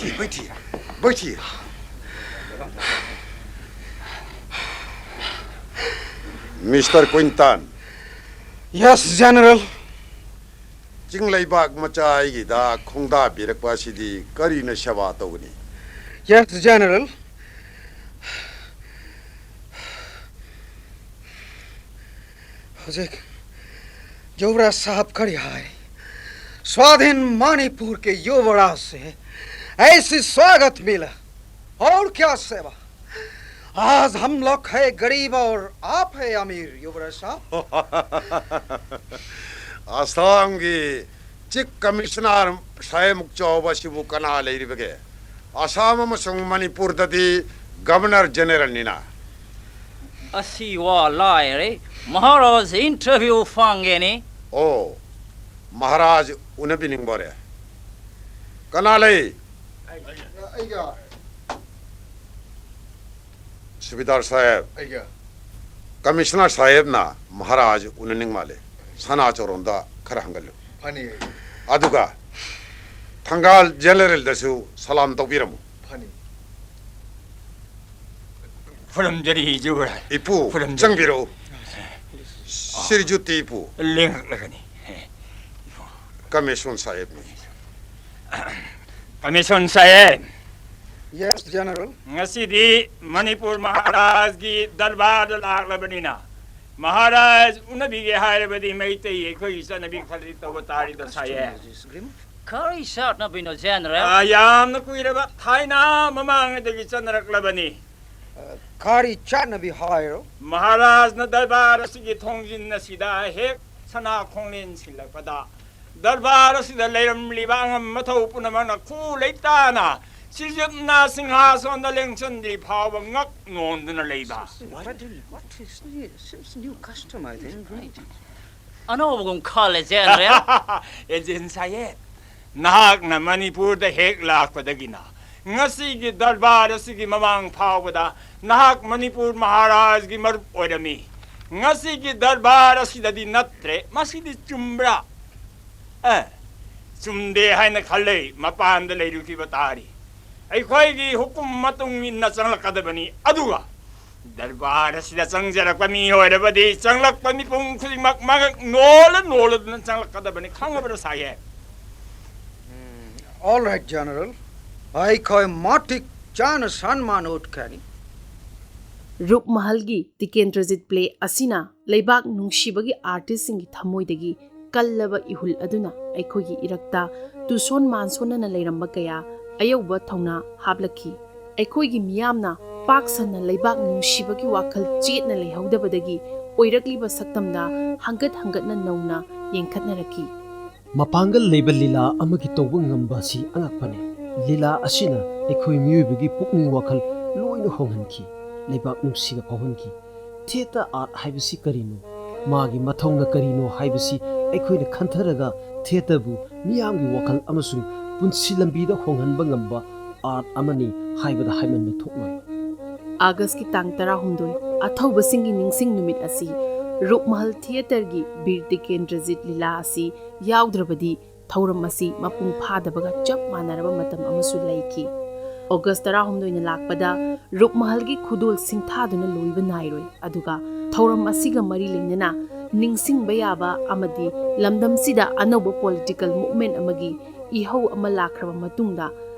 बैठिए, बैठिए, बैठिए। Mister Quinton. Yes, general. ꯆꯤꯡ ꯂꯩꯕꯥꯛ ꯃꯆꯥ ꯑꯩꯒꯤꯗ ꯈꯣꯡꯗꯥꯕꯤꯔꯛꯄ ꯑꯁꯤꯗꯤ ꯀꯔꯤꯅ ꯁꯦꯕꯥ ꯇꯧꯒꯅꯤ? Yes, General. ꯍꯧꯖꯤꯛ ꯌꯨꯕꯔꯥꯖ ꯁꯥꯍꯕ ꯀꯔꯤ ꯍꯥꯏ? स्वाधीन मणिपुर के युवराज से ऐसी स्वागत मिला। और क्या सेवा? आज हम लोग है गरीब और आप है अमीर, युवराज साहब। ꯑꯁꯥꯝꯒꯤ ꯆꯤꯐ ꯀꯃꯤꯁꯅꯔ ꯁꯥꯍꯦꯕꯃꯨꯛ ꯆꯥꯎꯕ ꯑꯁꯤꯕꯨ ꯀꯅꯥ ꯂꯩꯔꯤꯕꯒꯦ? ꯑꯁꯥꯝ ꯑꯃꯁꯨꯡ ꯃꯅꯤꯄꯨꯔꯗꯗꯤ ꯒꯕꯔꯅꯔ ꯖꯦꯅꯦꯔꯦꯜꯅꯤꯅ꯫ ꯑꯁꯤ ꯋꯥ ꯂꯥꯏꯔꯦ꯫ ꯃꯍꯥꯔꯥꯖ ꯏꯟꯇꯔꯚ꯭ꯌꯨ ꯐꯪꯒꯦꯅꯤ꯫ ꯑꯣ, ꯃꯍꯥꯔꯥꯖ ꯎꯅꯕꯤꯅꯤꯡꯕꯔꯦ? ꯀꯅꯥ ꯂꯩ? ꯑꯩꯒ ꯁꯨꯕꯤꯗꯥꯔ ꯁꯥꯍꯦꯕ, ꯑꯩꯒ ꯀꯃꯤꯁꯅꯔ ꯁꯥꯍꯦꯕꯅ ꯃꯍꯥꯔꯥꯖ ꯎꯅꯅꯤꯡ ꯃꯥꯜꯂꯦ꯫ ꯁꯅꯥ ꯆꯣꯔꯣꯟꯗ ꯈꯔ ꯍꯪꯒꯜꯂꯨ꯫ ꯐꯅꯤ ꯑꯩꯒ ꯑꯗꯨꯒ ꯊꯪꯒꯥꯜ ꯖꯦꯅꯦꯔꯦꯜꯗꯁꯨ ꯁꯂꯥꯝ ꯇꯧꯕꯤꯔꯝꯃꯨ꯫ ꯐꯅꯤ꯫ ꯈꯨꯔꯨꯝꯖꯔꯤ ꯌꯨꯕꯔꯥꯖ꯫ ꯏꯄꯨ, ꯈꯨꯔꯨꯝꯖꯔꯤ꯫ ꯆꯪꯕꯤꯔꯛꯎ꯫ ꯁꯤꯔꯖꯨꯇꯤ ꯏꯄꯨ, ꯂꯦꯡꯉꯛꯂꯒꯅꯤ꯫ ꯀꯃꯤꯁꯅꯔ ꯁꯥꯍꯦꯕꯅꯤ꯫ ꯀꯃꯤꯁꯅꯔ ꯁꯥꯍꯦꯕ, Yes, General. ꯉꯁꯤꯗꯤ ꯃꯅꯤꯄꯨꯔ ꯃꯍꯥꯔꯥꯖꯒꯤ ꯗꯔꯕꯥꯔꯗ ꯂꯥꯛꯂꯕꯅꯤꯅ ꯃꯍꯥꯔꯥꯖ ꯎꯅꯕꯤꯒꯦ ꯍꯥꯏꯔꯕꯗꯤ ꯃꯩꯇꯩ ꯑꯩꯈꯣꯏꯒꯤ ꯆꯠꯅꯕꯤ ꯈꯔꯗꯤ ꯇꯧꯕ ꯇꯥꯔꯤꯗ ꯁꯥꯍꯦꯕ꯫ ꯀꯔꯤ ꯆꯠꯅꯕꯤꯅꯣ, ꯖꯦꯅꯦꯔꯦꯜ? ꯑꯥ, ꯌꯥꯝꯅ ꯀꯨꯏꯔꯕ ꯊꯥꯏꯅ ꯃꯃꯥꯡꯉꯩꯗꯒꯤ ꯆꯠꯅꯔꯛꯂꯕꯅꯤ꯫ ꯀꯔꯤ ꯆꯠꯅꯕꯤ ꯍꯥꯏꯔꯣ? ꯃꯍꯥꯔꯥꯖꯅ ꯗꯔꯕꯥꯔ ꯑꯁꯤꯒꯤ ꯊꯣꯡꯖꯤꯟ ꯑꯁꯤꯗ ꯍꯦꯛ ꯁꯅꯥ ꯈꯣꯡꯂꯦꯟ ꯁꯤꯜꯂꯛꯄꯗ ꯗꯔꯕꯥꯔ ꯑꯁꯤꯗ ꯂꯩꯔꯝꯂꯤꯕ ꯑꯉꯝ ꯑꯊꯧ ꯄꯨꯝꯅꯃꯛꯅ ꯈꯨ ꯂꯩꯇꯥꯅ ꯁꯤꯖꯨꯠꯅ ꯁꯤꯡꯍꯥꯁꯣꯟꯗ ꯂꯦꯡꯁꯤꯟꯗ꯭ꯔꯤ ꯐꯥꯎꯕ ꯉꯛ ꯅꯣꯟꯗꯨꯅ ꯂꯩꯕ꯫ What, what is this? New custom, I think, right? ꯑꯅꯧꯕꯒꯨꯝ ꯈꯜꯂꯦ, ꯖꯦꯅꯦꯔꯦꯜ꯫ ꯑꯦꯖꯦꯟ ꯁꯥꯍꯦꯕ, ꯅꯍꯥꯛꯅ ꯃꯅꯤꯄꯨꯔꯗ ꯍꯦꯛ ꯂꯥꯛꯄꯗꯒꯤꯅ ꯉꯁꯤꯒꯤ ꯗꯔꯕꯥꯔ ꯑꯁꯤꯒꯤ ꯃꯃꯥꯡ ꯐꯥꯎꯕꯗ ꯅꯍꯥꯛ ꯃꯅꯤꯄꯨꯔ ꯃꯍꯥꯔꯥꯖꯒꯤ ꯃꯔꯨꯞ ꯑꯣꯏꯔꯝꯃꯤ꯫ ꯉꯁꯤꯒꯤ ꯗꯔꯕꯥꯔ ꯑꯁꯤꯗꯗꯤ ꯅꯠꯇ꯭ꯔꯦ꯫ ꯃꯁꯤꯗꯤ ꯆꯨꯝꯕ꯭ꯔꯥ? ꯑꯦ, ꯆꯨꯝꯗꯦ ꯍꯥꯏꯅ ꯈꯜꯂꯦ꯫ ꯃꯄꯥꯟꯗ ꯂꯩꯔꯨꯈꯤꯕ ꯇꯥꯔꯤ꯫ ꯑꯩꯈꯣꯏꯒꯤ ꯍꯨꯀꯨꯝ ꯃꯇꯨꯡ ꯏꯟꯅ ꯆꯪꯂꯛꯀꯗꯕꯅꯤ꯫ ꯑꯗꯨꯒ ꯗꯔꯕꯥꯔ ꯑꯁꯤꯗ ꯆꯪꯖꯔꯛꯄ ꯃꯤ ꯑꯣꯏꯔꯕꯗꯤ ꯆꯪꯂꯛꯄ ꯃꯤꯄꯨꯝ ꯈꯨꯗꯤꯡꯃꯛ ꯃꯉꯛ ꯅꯣꯜꯂ ꯅꯣꯜꯂꯗꯨꯅ ꯆꯪꯂꯛꯀꯗꯕꯅꯤ, ꯈꯪꯉꯕ꯭ꯔꯥ ꯁꯥꯍꯦꯕ? All right, General. ꯑꯩꯈꯣꯏ ꯃꯇꯤꯛ ꯆꯥꯅ ꯁꯟꯃꯥꯟ ꯎꯠꯀꯅꯤ꯫ ꯔꯨꯞ ꯃꯍꯜꯒꯤ ꯇꯤꯀꯦꯟꯗ꯭ꯔꯖꯤꯠ ꯄ꯭ꯂꯦ ꯑꯁꯤꯅ ꯂꯩꯕꯥꯛ ꯅꯨꯡꯁꯤꯕꯒꯤ ꯑꯥꯔꯇꯤꯁꯁꯤꯡꯒꯤ ꯊꯃꯣꯏꯗꯒꯤ ꯀꯜꯂꯕ ꯏꯍꯨꯜ ꯑꯗꯨꯅ ꯑꯩꯈꯣꯏꯒꯤ ꯏꯔꯛꯇ ꯇꯨꯁꯣꯟ ꯃꯥꯟꯁꯣꯟꯅꯅ ꯂꯩꯔꯝꯕ ꯀꯌꯥ ꯑꯌꯧꯕ ꯊꯧꯅꯥ ꯍꯥꯞꯂꯛꯈꯤ꯫ ꯑꯩꯈꯣꯏꯒꯤ ꯃꯤꯌꯥꯝꯅ ꯄꯥꯛ ꯁꯟꯅ ꯂꯩꯕꯥꯛ ꯅꯨꯡꯁꯤꯕꯒꯤ ꯋꯥꯈꯜ ꯆꯦꯠꯅ ꯂꯩꯍꯧꯗꯕꯗꯒꯤ ꯑꯣꯏꯔꯛꯂꯤꯕ ꯁꯛꯇꯝꯗ ꯍꯪꯒꯠ ꯍꯪꯒꯠꯅ ꯅꯧꯅ ꯌꯦꯡꯈꯠꯅꯔꯛꯈꯤ꯫ ꯃꯄꯥꯡꯒꯜ ꯂꯩꯕ ꯂꯤꯂꯥ ꯑꯃꯒꯤ ꯇꯧꯕ ꯉꯝꯕ ꯑꯁꯤ ꯑꯉꯛꯄꯅꯤ꯫ ꯂꯤꯂꯥ ꯑꯁꯤꯅ ꯑꯩꯈꯣꯏ ꯃꯤꯑꯣꯏꯕꯒꯤ ꯄꯨꯛꯅꯤꯡ ꯋꯥꯈꯜ ꯂꯣꯏꯅ ꯍꯣꯡꯍꯟꯈꯤ, ꯂꯩꯕꯥꯛ ꯅꯨꯡꯁꯤꯕ ꯐꯥꯎꯍꯟꯈꯤ꯫ ꯊꯤꯌꯦꯇꯔ ꯑꯥꯔꯠ ꯍꯥꯏꯕꯁꯤ ꯀꯔꯤꯅꯣ, ꯃꯥꯒꯤ ꯃꯊꯧꯅ ꯀꯔꯤꯅꯣ ꯍꯥꯏꯕꯁꯤ ꯑꯩꯈꯣꯏꯅ ꯈꯟꯊꯔꯒ ꯊꯤꯌꯦꯇꯔꯕꯨ ꯃꯤꯌꯥꯝꯒꯤ ꯋꯥꯈꯜ ꯑꯃꯁꯨꯡ ꯄꯨꯟꯁꯤ ꯂꯝꯕꯤꯗ ꯍꯣꯡꯍꯟꯕ ꯉꯝꯕ ꯑꯥꯔꯠ ꯑꯃꯅꯤ ꯍꯥꯏꯕꯗ ꯍꯥꯏꯃꯟꯕ ꯊꯣꯛꯂꯣꯏ꯫ ꯑꯥꯒꯁꯀꯤ ꯇꯥꯡ ꯇꯔꯥꯍꯨꯝꯗꯣꯏ, ꯑꯊꯧꯕꯁꯤꯡꯒꯤ ꯅꯤꯡꯁꯤꯡ ꯅꯨꯃꯤꯠ ꯑꯁꯤ ꯔꯨꯞꯃꯍꯜ ꯊꯤꯌꯦꯇꯔꯒꯤ ꯕꯤꯔ ꯇꯤꯀꯦꯟꯗ꯭ꯔꯖꯤꯠ ꯂꯤꯂꯥ ꯑꯁꯤ ꯌꯥꯎꯗ꯭ꯔꯕꯗꯤ ꯊꯧꯔꯝ ꯑꯁꯤ ꯃꯄꯨꯡ ꯐꯥꯗꯕꯒ ꯆꯞ ꯃꯥꯟꯅꯔꯕ ꯃꯇꯝ ꯑꯃꯁꯨ ꯂꯩꯈꯤ꯫ ꯑꯣꯒꯁ ꯇꯔꯥꯍꯨꯝꯗꯣꯏꯅ ꯂꯥꯛꯄꯗ ꯔꯨꯞꯃꯍꯜꯒꯤ ꯈꯨꯗꯣꯜ ꯁꯤꯡꯊꯥꯗꯨꯅ ꯂꯣꯏꯕ ꯅꯥꯏꯔꯣꯏ, ꯑꯗꯨꯒ ꯊꯧꯔꯝ ꯑꯁꯤꯒ ꯃꯔꯤ ꯂꯩꯅꯅ ꯅꯤꯡꯁꯤꯡꯕ ꯌꯥꯕ ꯑꯃꯗꯤ ꯂꯝꯗꯝꯁꯤꯗ ꯑꯅꯧꯕ ꯄꯣꯂꯤꯇꯤꯀꯦꯜ ꯃꯨꯚꯃꯦꯟꯠ ꯑꯃꯒꯤ ꯏꯍꯧ ꯑꯃ ꯂꯥꯛꯈ꯭ꯔꯕ ꯃꯇꯨꯡꯗ,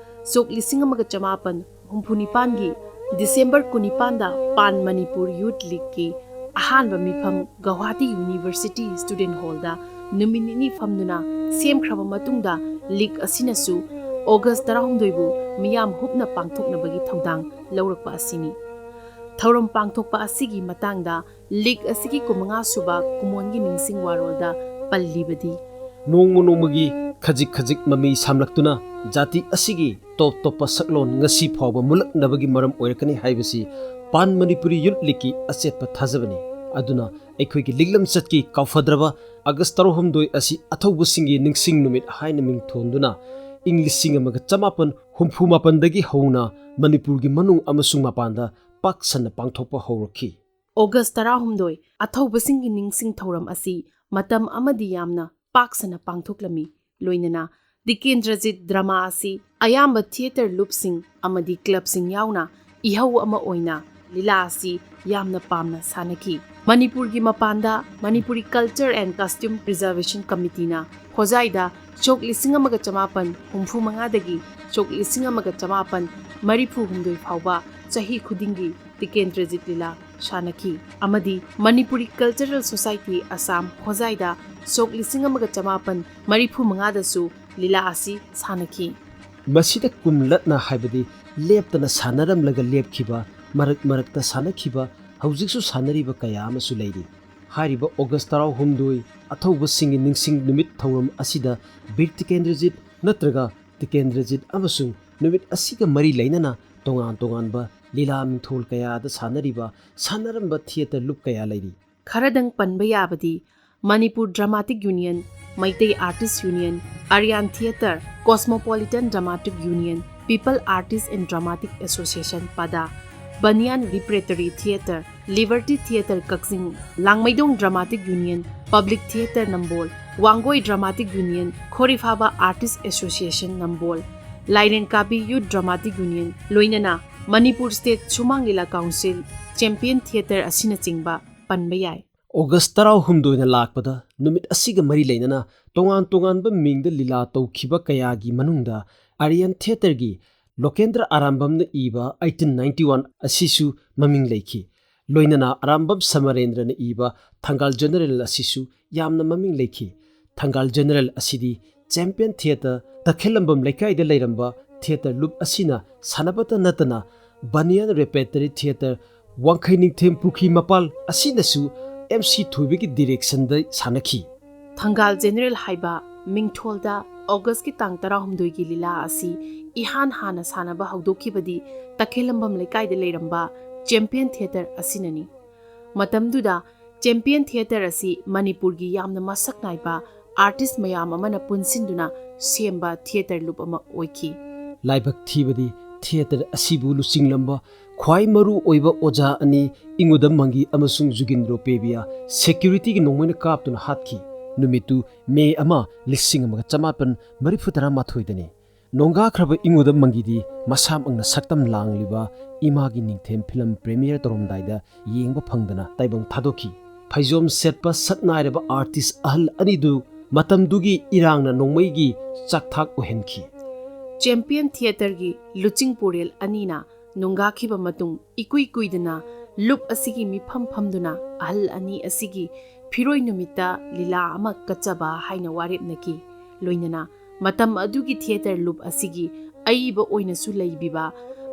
ꯁꯣꯛ ꯂꯤꯁꯤꯡ ꯑꯃꯒ ꯆꯃꯥꯄꯟ ꯍꯨꯝꯐꯨ ꯅꯤꯄꯥꯟꯒꯤ ꯗꯤꯁꯦꯝꯕꯔ ꯀꯨꯟꯅꯤꯄꯥꯟꯗ ꯄꯥꯟ ꯃꯅꯤꯄꯨꯔ ꯌꯨꯊ ꯂꯤꯒꯀꯤ ꯑꯍꯥꯟꯕ ꯃꯤꯐꯝ ꯒꯧꯍꯥꯇꯤ ꯌꯨꯅꯤꯚꯔꯁꯤꯇꯤ ꯁ꯭ꯇꯨꯗꯦꯟꯠ ꯍꯣꯜꯗ ꯅꯨꯃꯤꯠ ꯅꯤꯅꯤ ꯐꯝꯗꯨꯅ ꯁꯦꯝꯈ꯭ꯔꯕ ꯃꯇꯨꯡꯗ, ꯂꯤꯒ ꯑꯁꯤꯅꯁꯨ ꯑꯣꯒꯁ ꯇꯔꯥꯍꯨꯝꯗꯣꯏꯕꯨ ꯃꯤꯌꯥꯝ ꯍꯨꯞꯅ ꯄꯥꯡꯊꯣꯛꯅꯕꯒꯤ ꯊꯧꯗꯥꯡ ꯂꯧꯔꯛꯄ ꯑꯁꯤꯅꯤ꯫ ꯊꯧꯔꯝ ꯄꯥꯡꯊꯣꯛꯄ ꯑꯁꯤꯒꯤ ꯃꯇꯥꯡꯗ ꯂꯤꯒ ꯑꯁꯤꯒꯤ ꯀꯨꯟꯃꯉꯥ ꯁꯨꯕ ꯀꯨꯃꯣꯟꯒꯤ ꯅꯤꯡꯁꯤꯡ ꯋꯥꯔꯣꯜꯗ ꯄꯜꯂꯤꯕꯗꯤ, ꯅꯣꯡꯃ ꯅꯣꯡꯃꯒꯤ ꯈꯖꯤꯛ ꯈꯖꯤꯛ ꯃꯃꯤ ꯁꯥꯝꯂꯛꯇꯨꯅ ꯖꯥꯇꯤ ꯑꯁꯤꯒꯤ ꯇꯣꯞ ꯇꯣꯞꯄ ꯁꯛꯂꯣꯟ ꯉꯁꯤ ꯐꯥꯎꯕ ꯃꯨꯜꯂꯛꯅꯕꯒꯤ ꯃꯔꯝ ꯑꯣꯏꯔꯛꯀꯅꯤ ꯍꯥꯏꯕꯁꯤ ꯄꯥꯟ ꯃꯅꯤꯄꯨꯔꯤ ꯌꯨꯊ ꯂꯤꯒꯀꯤ ꯑꯆꯦꯠꯄ ꯊꯥꯖꯕꯅꯤ꯫ ꯑꯗꯨꯅ ꯑꯩꯈꯣꯏꯒꯤ ꯂꯤꯛꯂꯝꯆꯠꯀꯤ ꯀꯥꯎꯐꯗ꯭ꯔꯕ ꯑꯥꯒꯁ ꯇꯔꯥꯍꯨꯝꯗꯣꯏ ꯑꯁꯤ ꯑꯊꯧꯕꯁꯤꯡꯒꯤ ꯅꯤꯡꯁꯤꯡ ꯅꯨꯃꯤꯠ ꯍꯥꯏꯅ ꯃꯤꯡꯊꯣꯟꯗꯨꯅ ꯏꯪ ꯂꯤꯁꯤꯡ ꯑꯃꯒ ꯆꯃꯥꯄꯟ ꯍꯨꯝꯐꯨ ꯃꯥꯄꯟꯗꯒꯤ ꯍꯧꯅ ꯃꯅꯤꯄꯨꯔꯒꯤ ꯃꯅꯨꯡ ꯑꯃꯁꯨꯡ ꯃꯄꯥꯟꯗ ꯄꯥꯛ ꯁꯟꯅ ꯄꯥꯡꯊꯣꯛꯄ ꯍꯧꯔꯛꯈꯤ꯫ ꯑꯣꯒꯁ ꯇꯔꯥꯍꯨꯝꯗꯣꯏ, ꯑꯊꯧꯕꯁꯤꯡꯒꯤ ꯅꯤꯡꯁꯤꯡ ꯊꯧꯔꯝ ꯑꯁꯤ ꯃꯇꯝ ꯑꯃꯗꯤ ꯌꯥꯝꯅ ꯄꯥꯛ ꯁꯟꯅ ꯄꯥꯡꯊꯣꯛꯂꯝꯃꯤ꯫ ꯂꯣꯏꯅꯅ ꯇꯤꯀꯦꯟꯗ꯭ꯔꯖꯤꯠ ꯗ꯭ꯔꯃꯥ ꯑꯁꯤ ꯑꯌꯥꯝꯕ ꯊꯤꯌꯦꯇꯔ ꯂꯨꯞꯁꯤꯡ ꯑꯃꯗꯤ ꯀ꯭ꯂꯕꯁꯤꯡ ꯌꯥꯎꯅ ꯏꯍꯧ ꯑꯃ ꯑꯣꯏꯅ ꯂꯤꯂꯥ ꯑꯁꯤ ꯌꯥꯝꯅ ꯄꯥꯝꯅ ꯁꯥꯟꯅꯈꯤ꯫ ꯃꯅꯤꯄꯨꯔꯒꯤ ꯃꯄꯥꯟꯗ Manipuri Culture and Costume Preservation Committeeꯅ ꯈꯣꯖꯥꯏꯗ ꯁꯣꯛ ꯂꯤꯁꯤꯡ ꯑꯃꯒ ꯆꯃꯥꯄꯟ ꯍꯨꯝꯐꯨ ꯃꯉꯥꯗꯒꯤ ꯁꯣꯛ ꯂꯤꯁꯤꯡ ꯑꯃꯒ ꯆꯃꯥꯄꯟ ꯃꯔꯤꯐꯨ ꯍꯨꯝꯗꯣꯏ ꯐꯥꯎꯕ ꯆꯍꯤ ꯈꯨꯗꯤꯡꯒꯤ ꯇꯤꯀꯦꯟꯗ꯭ꯔꯖꯤꯠ ꯂꯤꯂꯥ ꯁꯥꯟꯅꯈꯤ ꯑꯃꯗꯤ Manipuri Cultural Society Assam ꯈꯣꯖꯥꯏꯗ ꯁꯣꯛ ꯂꯤꯁꯤꯡ ꯑꯃꯒ ꯆꯃꯥꯄꯟ ꯃꯔꯤꯐꯨ ꯃꯉꯥꯗꯁꯨ ꯂꯤꯂꯥ ꯑꯁꯤ ꯁꯥꯟꯅꯈꯤ꯫ ꯃꯁꯤꯗ ꯀꯨꯝꯂꯠꯅ, ꯍꯥꯏꯕꯗꯤ ꯂꯦꯞꯇꯅ ꯁꯥꯟꯅꯔꯝꯂꯒ ꯂꯦꯞꯈꯤꯕ, ꯃꯔꯛ ꯃꯔꯛꯇ ꯁꯥꯟꯅꯈꯤꯕ, ꯍꯧꯖꯤꯛꯁꯨ ꯁꯥꯟꯅꯔꯤꯕ ꯀꯌꯥ ꯑꯃꯁꯨ ꯂꯩꯔꯤ꯫ ꯍꯥꯏꯔꯤꯕ ꯑꯣꯒꯁ ꯇꯔꯥꯍꯨꯝꯗꯣꯏ ꯑꯊꯧꯕꯁꯤꯡꯒꯤ ꯅꯤꯡꯁꯤꯡ ꯅꯨꯃꯤꯠ ꯊꯧꯔꯝ ꯑꯁꯤꯗ ꯕꯤꯔ ꯇꯤꯀꯦꯟꯗ꯭ꯔꯖꯤꯠ ꯅꯠꯇ꯭ꯔꯒ ꯇꯤꯀꯦꯟꯗ꯭ꯔꯖꯤꯠ ꯑꯃꯁꯨꯡ ꯅꯨꯃꯤꯠ ꯑꯁꯤꯒ ꯃꯔꯤ ꯂꯩꯅꯅ ꯇꯣꯉꯥꯟ ꯇꯣꯉꯥꯟꯕ ꯂꯤꯂꯥ ꯃꯤꯡꯊꯣꯜ ꯀꯌꯥꯗ ꯁꯥꯟꯅꯔꯤꯕ, ꯁꯥꯟꯅꯔꯝꯕ ꯊꯤꯌꯦꯇꯔ ꯂꯨꯞ ꯀꯌꯥ ꯂꯩꯔꯤ꯫ ꯈꯔꯗꯪ ꯄꯟꯕ ꯌꯥꯕꯗꯤ Manipur Dramatic Union, Meitei Artist Union, Aryan Theatre, Cosmopolitan Dramatic Union, People Artist and Dramatic Association, ꯄꯗꯥ, Banyan Repertory Theatre, Liberty Theatre Kakching, ꯂꯥꯡꯃꯩꯗꯣꯡ Dramatic Union, Public Theatre Nambol, Wangoi Dramatic Union, ꯈꯣꯔꯤꯐꯥꯕ Artist Association Nambol, ꯂꯥꯏꯔꯦꯟꯀꯥꯕꯤ Youth Dramatic Union, ꯂꯣꯏꯅꯅ Manipur State ꯁꯨꯃꯥꯡ ꯂꯤꯂꯥ Council, Champion Theatre ꯑꯁꯤꯅꯆꯤꯡꯕ ꯄꯟꯕ ꯌꯥꯏ꯫ August ꯇꯔꯥꯍꯨꯝꯗꯣꯏꯅ ꯂꯥꯛꯄꯗ ꯅꯨꯃꯤꯠ ꯑꯁꯤꯒ ꯃꯔꯤ ꯂꯩꯅꯅ ꯇꯣꯉꯥꯟ ꯇꯣꯉꯥꯟꯕ ꯃꯤꯡꯗ ꯂꯤꯂꯥ ꯇꯧꯈꯤꯕ ꯀꯌꯥꯒꯤ ꯃꯅꯨꯡꯗ ꯑꯥꯔꯌꯟ ꯊꯤꯌꯦꯇꯔꯒꯤ ꯂꯣꯀꯦꯟꯗ꯭ꯔ ꯑꯥꯔꯥꯝꯕꯝꯅ ꯏꯕ eighteen ninety one ꯑꯁꯤꯁꯨ ꯃꯃꯤꯡ ꯂꯩꯈꯤ꯫ ꯂꯣꯏꯅꯅ ꯑꯥꯔꯥꯝꯕꯝ ꯁꯃꯔꯦꯟꯗ꯭ꯔꯅ ꯏꯕ ꯊꯪꯒꯥꯜ ꯖꯦꯅꯔꯦꯜ ꯑꯁꯤꯁꯨ ꯌꯥꯝꯅ ꯃꯃꯤꯡ ꯂꯩꯈꯤ꯫ ꯊꯪꯒꯥꯜ ꯖꯦꯅꯔꯦꯜ ꯑꯁꯤꯗꯤ ꯆꯦꯝꯄꯤꯌꯟ ꯊꯤꯌꯦꯇꯔ, ꯇꯈꯦꯂꯝꯕꯝ ꯂꯩꯀꯥꯏꯗ ꯂꯩꯔꯝꯕ ꯊꯤꯌꯦꯇꯔ ꯂꯨꯞ ꯑꯁꯤꯅ ꯁꯥꯟꯅꯕꯇ ꯅꯠꯇꯅ ꯕꯅꯤꯌꯥꯟ ꯔꯦꯄꯦꯇꯔꯤ ꯊꯤꯌꯦꯇꯔ, ꯋꯥꯡꯈꯩ ꯅꯤꯡꯊꯦꯝ ꯄꯨꯈ꯭ꯔꯤ ꯃꯄꯥꯜ ꯑꯁꯤꯅꯁꯨ ꯑꯦꯝ ꯁꯤ ꯊꯣꯏꯕꯒꯤ ꯗꯤꯔꯦꯛꯁꯟꯗ ꯁꯥꯟꯅꯈꯤ꯫ ꯊꯪꯒꯥꯜ ꯖꯦꯅꯔꯦꯜ ꯍꯥꯏꯕ ꯃꯤꯡꯊꯣꯜꯗ ꯑꯣꯒꯁꯀꯤ ꯇꯥꯡ ꯇꯔꯥꯍꯨꯝꯗꯣꯏꯒꯤ ꯂꯤꯂꯥ ꯑꯁꯤ ꯏꯍꯥꯟ ꯍꯥꯟꯅ ꯁꯥꯟꯅꯕ ꯍꯧꯗꯣꯛꯈꯤꯕꯗꯤ ꯇꯈꯦꯂꯝꯕꯝ ꯂꯩꯀꯥꯏꯗ ꯂꯩꯔꯝꯕ ꯆꯦꯝꯄꯤꯌꯟ ꯊꯤꯌꯦꯇꯔ ꯑꯁꯤꯅꯅꯤ꯫ ꯃꯇꯝꯗꯨꯗ ꯆꯦꯝꯄꯤꯌꯟ ꯊꯤꯌꯦꯇꯔ ꯑꯁꯤ ꯃꯅꯤꯄꯨꯔꯒꯤ ꯌꯥꯝꯅ ꯃꯁꯛ ꯅꯥꯏꯕ ꯑꯥꯔꯇꯤꯁ ꯃꯌꯥꯝ ꯑꯃꯅ ꯄꯨꯟꯁꯤꯟꯗꯨꯅ ꯁꯦꯝꯕ ꯊꯤꯌꯦꯇꯔ ꯂꯨꯞ ꯑꯃ ꯑꯣꯏꯈꯤ꯫ ꯂꯥꯏꯕꯛ ꯊꯤꯕꯗꯤ ꯊꯤꯌꯦꯇꯔ ꯑꯁꯤꯕꯨ ꯂꯨꯆꯤꯡꯂꯝꯕ ꯈ꯭ꯋꯥꯏ ꯃꯔꯨ ꯑꯣꯏꯕ ꯑꯣꯖꯥ ꯑꯅꯤ ꯏꯉꯨꯗꯝ ꯃꯪꯒꯤ ꯑꯃꯁꯨꯡ ꯖꯨꯒꯤꯟꯗ꯭ꯔꯣ ꯄꯦꯕꯤꯌꯥ ꯁꯦꯀ꯭ꯌꯨꯔꯤꯇꯤꯒꯤ ꯅꯣꯡꯃꯩꯅ ꯀꯥꯞꯇꯨꯅ ꯍꯥꯠꯈꯤ꯫ ꯅꯨꯃꯤꯠꯇꯨ ꯃꯦ ꯑꯃ, ꯂꯤꯁꯤꯡ ꯑꯃꯒ ꯆꯃꯥꯄꯟ ꯃꯔꯤꯐꯨ ꯇꯔꯥꯃꯥꯊꯣꯏꯗꯅꯤ꯫ ꯅꯣꯡꯒꯥꯈ꯭ꯔꯕ ꯏꯉꯨꯗ ꯃꯪꯒꯤꯗꯤ ꯃꯁꯥꯃꯛꯅ ꯁꯛꯇꯝ ꯂꯥꯡꯂꯤꯕ ꯏꯃꯥꯒꯤ ꯅꯤꯡꯊꯦꯝ ꯐꯤꯂꯝ ꯄ꯭ꯔꯤꯃꯤꯌꯔ ꯇꯧꯔꯝꯗꯥꯏꯗ ꯌꯦꯡꯕ ꯐꯪꯗꯅ ꯇꯥꯏꯕꯪ ꯊꯥꯗꯣꯛꯈꯤ꯫ ꯐꯩꯖꯣꯝ ꯁꯦꯠꯄ ꯁꯛꯅꯥꯏꯔꯕ ꯑꯥꯔꯇꯤꯁ ꯑꯍꯜ ꯑꯅꯤꯗꯨ ꯃꯇꯝꯗꯨꯒꯤ ꯏꯔꯥꯡꯅ ꯅꯣꯡꯃꯩꯒꯤ ꯆꯥꯛꯊꯥꯛ ꯑꯣꯏꯍꯟꯈꯤ꯫ ꯆꯦꯝꯄꯤꯌꯟ ꯊꯤꯌꯦꯇꯔꯒꯤ ꯂꯨꯆꯤꯡ ꯄꯨꯔꯦꯜ ꯑꯅꯤꯅ ꯅꯣꯡꯒꯥꯈꯤꯕ ꯃꯇꯨꯡ ꯏꯀꯨꯏ ꯀꯨꯏꯗꯅ ꯂꯨꯞ ꯑꯁꯤꯒꯤ ꯃꯤꯐꯝ ꯐꯝꯗꯨꯅ ꯑꯍꯜ ꯑꯅꯤ ꯑꯁꯤꯒꯤ ꯐꯤꯔꯣꯏ ꯅꯨꯃꯤꯠꯇ ꯂꯤꯂꯥ ꯑꯃ ꯀꯠꯆꯕ ꯍꯥꯏꯅ ꯋꯥꯔꯦꯞꯅꯈꯤ꯫ ꯂꯣꯏꯅꯅ ꯃꯇꯝ ꯑꯗꯨꯒꯤ ꯊꯤꯌꯦꯇꯔ ꯂꯨꯞ ꯑꯁꯤꯒꯤ ꯑꯏꯕ ꯑꯣꯏꯅꯁꯨ ꯂꯩꯕꯤꯕ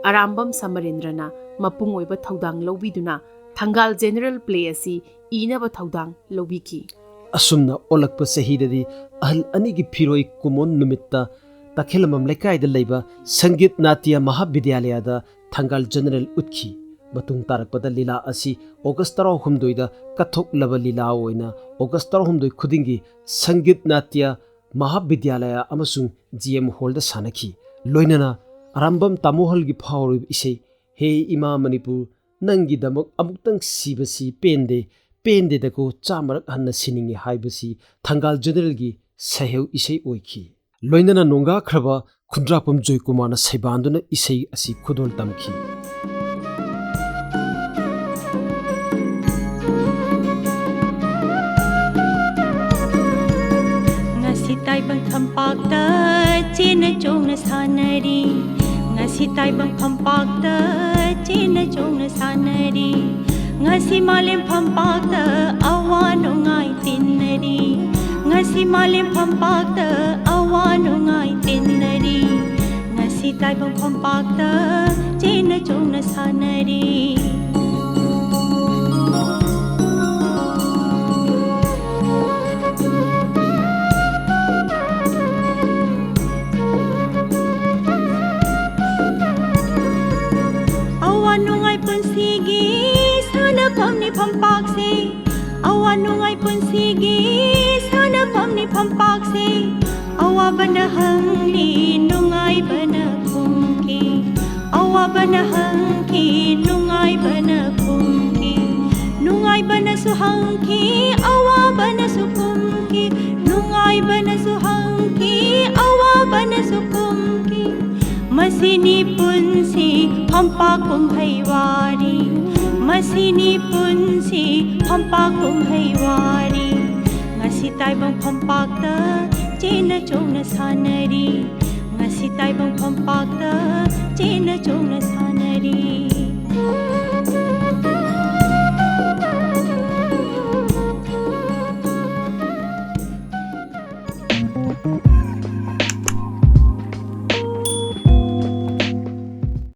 ꯑꯔꯥꯝꯕꯝ ꯁꯃꯔꯦꯟꯗ꯭ꯔꯅ ꯃꯄꯨꯡ ꯑꯣꯏꯕ ꯊꯧꯗꯥꯡ ꯂꯧꯕꯤꯗꯨꯅ ꯊꯪꯒꯥꯜ ꯖꯦꯅꯔꯦꯜ ꯄ꯭ꯂꯦ ꯑꯁꯤ ꯏꯅꯕ ꯊꯧꯗꯥꯡ ꯂꯧꯕꯤꯈꯤ꯫ ꯑꯁꯨꯝꯅ ꯑꯣꯜꯂꯛꯄ ꯆꯍꯤꯗꯗꯤ ꯑꯍꯜ ꯑꯅꯤꯒꯤ ꯐꯤꯔꯣꯏ ꯀꯨꯝꯑꯣꯟ ꯅꯨꯃꯤꯠꯇ ꯇꯈꯦꯂꯝꯕꯝ ꯂꯩꯀꯥꯏꯗ ꯂꯩꯕ ꯁꯪꯒꯤꯠ ꯅꯥꯇ꯭ꯌ ꯃꯍꯥꯕꯤꯗ꯭ꯌꯥꯂꯌꯥꯗ ꯊꯪꯒꯥꯜ ꯖꯦꯅꯔꯦꯜ ꯎꯠꯈꯤ꯫ ꯃꯇꯨꯡ ꯇꯥꯔꯛꯄꯗ ꯂꯤꯂꯥ ꯑꯁꯤ ꯑꯣꯒꯁ ꯇꯔꯥꯍꯨꯝꯗꯣꯏꯗ ꯀꯠꯊꯣꯛꯂꯕ ꯂꯤꯂꯥ ꯑꯣꯏꯅ ꯑꯣꯒꯁ ꯇꯔꯥꯍꯨꯝꯗꯣꯏ ꯈꯨꯗꯤꯡꯒꯤ ꯁꯪꯒꯤꯠ ꯅꯥꯇ꯭ꯌ ꯃꯍꯥꯕꯤꯗ꯭ꯌꯥꯂꯌꯥ ꯑꯃꯁꯨꯡ ꯖꯤ ꯑꯦꯝ ꯍꯣꯜꯗ ꯁꯥꯟꯅꯈꯤ꯫ ꯂꯣꯏꯅꯅ ꯑꯔꯥꯝꯕꯝ ꯇꯥꯃꯣꯍꯜꯒꯤ ꯐꯥꯎꯔꯤꯕ ꯏꯁꯩ "ꯍꯦ ꯏꯃꯥ ꯃꯅꯤꯄꯨꯔ, ꯅꯪꯒꯤꯗꯃꯛ ꯑꯃꯨꯛꯇꯪ ꯁꯤꯕꯁꯤ ꯄꯦꯟꯗꯦ, ꯄꯦꯟꯗꯦꯗꯀꯣ, ꯆꯥꯝꯃꯔꯛ ꯍꯟꯅ ꯁꯤꯅꯤꯡꯉꯤ" ꯍꯥꯏꯕꯁꯤ ꯊꯪꯒꯥꯜ ꯖꯦꯅꯔꯦꯜꯒꯤ ꯁꯩꯍꯦꯜ ꯏꯁꯩ ꯑꯣꯏꯈꯤ꯫ ꯂꯣꯏꯅꯅ ꯅꯣꯡꯒꯥꯈ꯭ꯔꯕ ꯈꯨꯟꯗ꯭ꯔꯥꯛꯄꯝ ꯖꯣꯏꯀꯨꯃꯥꯔꯅ ꯁꯩꯕꯥꯟꯗꯨꯅ ꯏꯁꯩ ꯑꯁꯤ ꯈꯨꯗꯣꯜ ꯇꯝꯈꯤ꯫ ꯉꯁꯤ ꯇꯥꯏꯕꯪ ꯐꯝꯄꯥꯛꯇ ꯆꯦꯟꯅ ꯆꯣꯡꯅ ꯁꯥꯟꯅꯔꯤ꯫ ꯉꯁꯤ ꯇꯥꯏꯕꯪ ꯐꯝꯄꯥꯛꯇ ꯆꯦꯟꯅ ꯆꯣꯡꯅ ꯁꯥꯟꯅꯔꯤ꯫ ꯉꯁꯤ ꯃꯥꯂꯦꯝ ꯐꯝꯄꯥꯛꯇ ꯑꯋꯥ ꯅꯨꯡꯉꯥꯏ ꯇꯤꯟꯅꯔꯤ꯫ ꯉꯁꯤ ꯃꯥꯂꯦꯝ ꯐꯝꯄꯥꯛꯇ ꯑꯋꯥ ꯅꯨꯡꯉꯥꯏ ꯇꯤꯟꯅꯔꯤ꯫ ꯉꯁꯤ ꯇꯥꯏꯕꯪ ꯐꯝꯄꯥꯛꯇ ꯆꯦꯟꯅ ꯆꯣꯡꯅ ꯁꯥꯟꯅꯔꯤ꯫ ꯑꯋꯥ ꯅꯨꯡꯉꯥꯏ ꯄꯨꯟꯁꯤꯒꯤ ꯁꯥꯟꯅꯐꯝꯅꯤ ꯐꯝꯄꯥꯛꯁꯦ꯫ ꯑꯋꯥ ꯅꯨꯡꯉꯥꯏ ꯄꯨꯟꯁꯤꯒꯤ ꯁꯥꯟꯅꯐꯝꯅꯤ ꯐꯝꯄꯥꯛꯁꯦ꯫ ꯑꯋꯥꯕꯅ ꯍꯪꯂꯤ, ꯅꯨꯡꯉꯥꯏꯕꯅ ꯈꯨꯝꯈꯤ꯫ ꯑꯋꯥꯕꯅ ꯍꯪꯈꯤ, ꯅꯨꯡꯉꯥꯏꯕꯅ ꯈꯨꯝꯈꯤ꯫ ꯅꯨꯡꯉꯥꯏꯕꯅꯁꯨ ꯍꯪꯈꯤ, ꯑꯋꯥꯕꯅꯁꯨ ꯈꯨꯝꯈꯤ꯫ ꯅꯨꯡꯉꯥꯏꯕꯅꯁꯨ ꯍꯪꯈꯤ, ꯑꯋꯥꯕꯅꯁꯨ ꯈꯨꯝꯈꯤ꯫ ꯀꯨꯝꯍꯩ ꯋꯥꯔꯤ꯫ ꯃꯁꯤꯅꯤ ꯄꯨꯟꯁꯤ ꯐꯝꯄꯥꯛ ꯀꯨꯝꯍꯩ ꯋꯥꯔꯤ꯫ ꯉꯁꯤ ꯇꯥꯏꯕꯪ ꯐꯝꯄꯥꯛꯇ ꯆꯦꯟꯅ ꯆꯣꯡꯅ ꯁꯥꯟꯅꯔꯤ꯫ ꯉꯁꯤ ꯇꯥꯏꯕꯪ ꯐꯝꯄꯥꯛꯇ ꯆꯦꯟꯅ ꯆꯣꯡꯅ ꯁꯥꯟꯅꯔꯤ꯫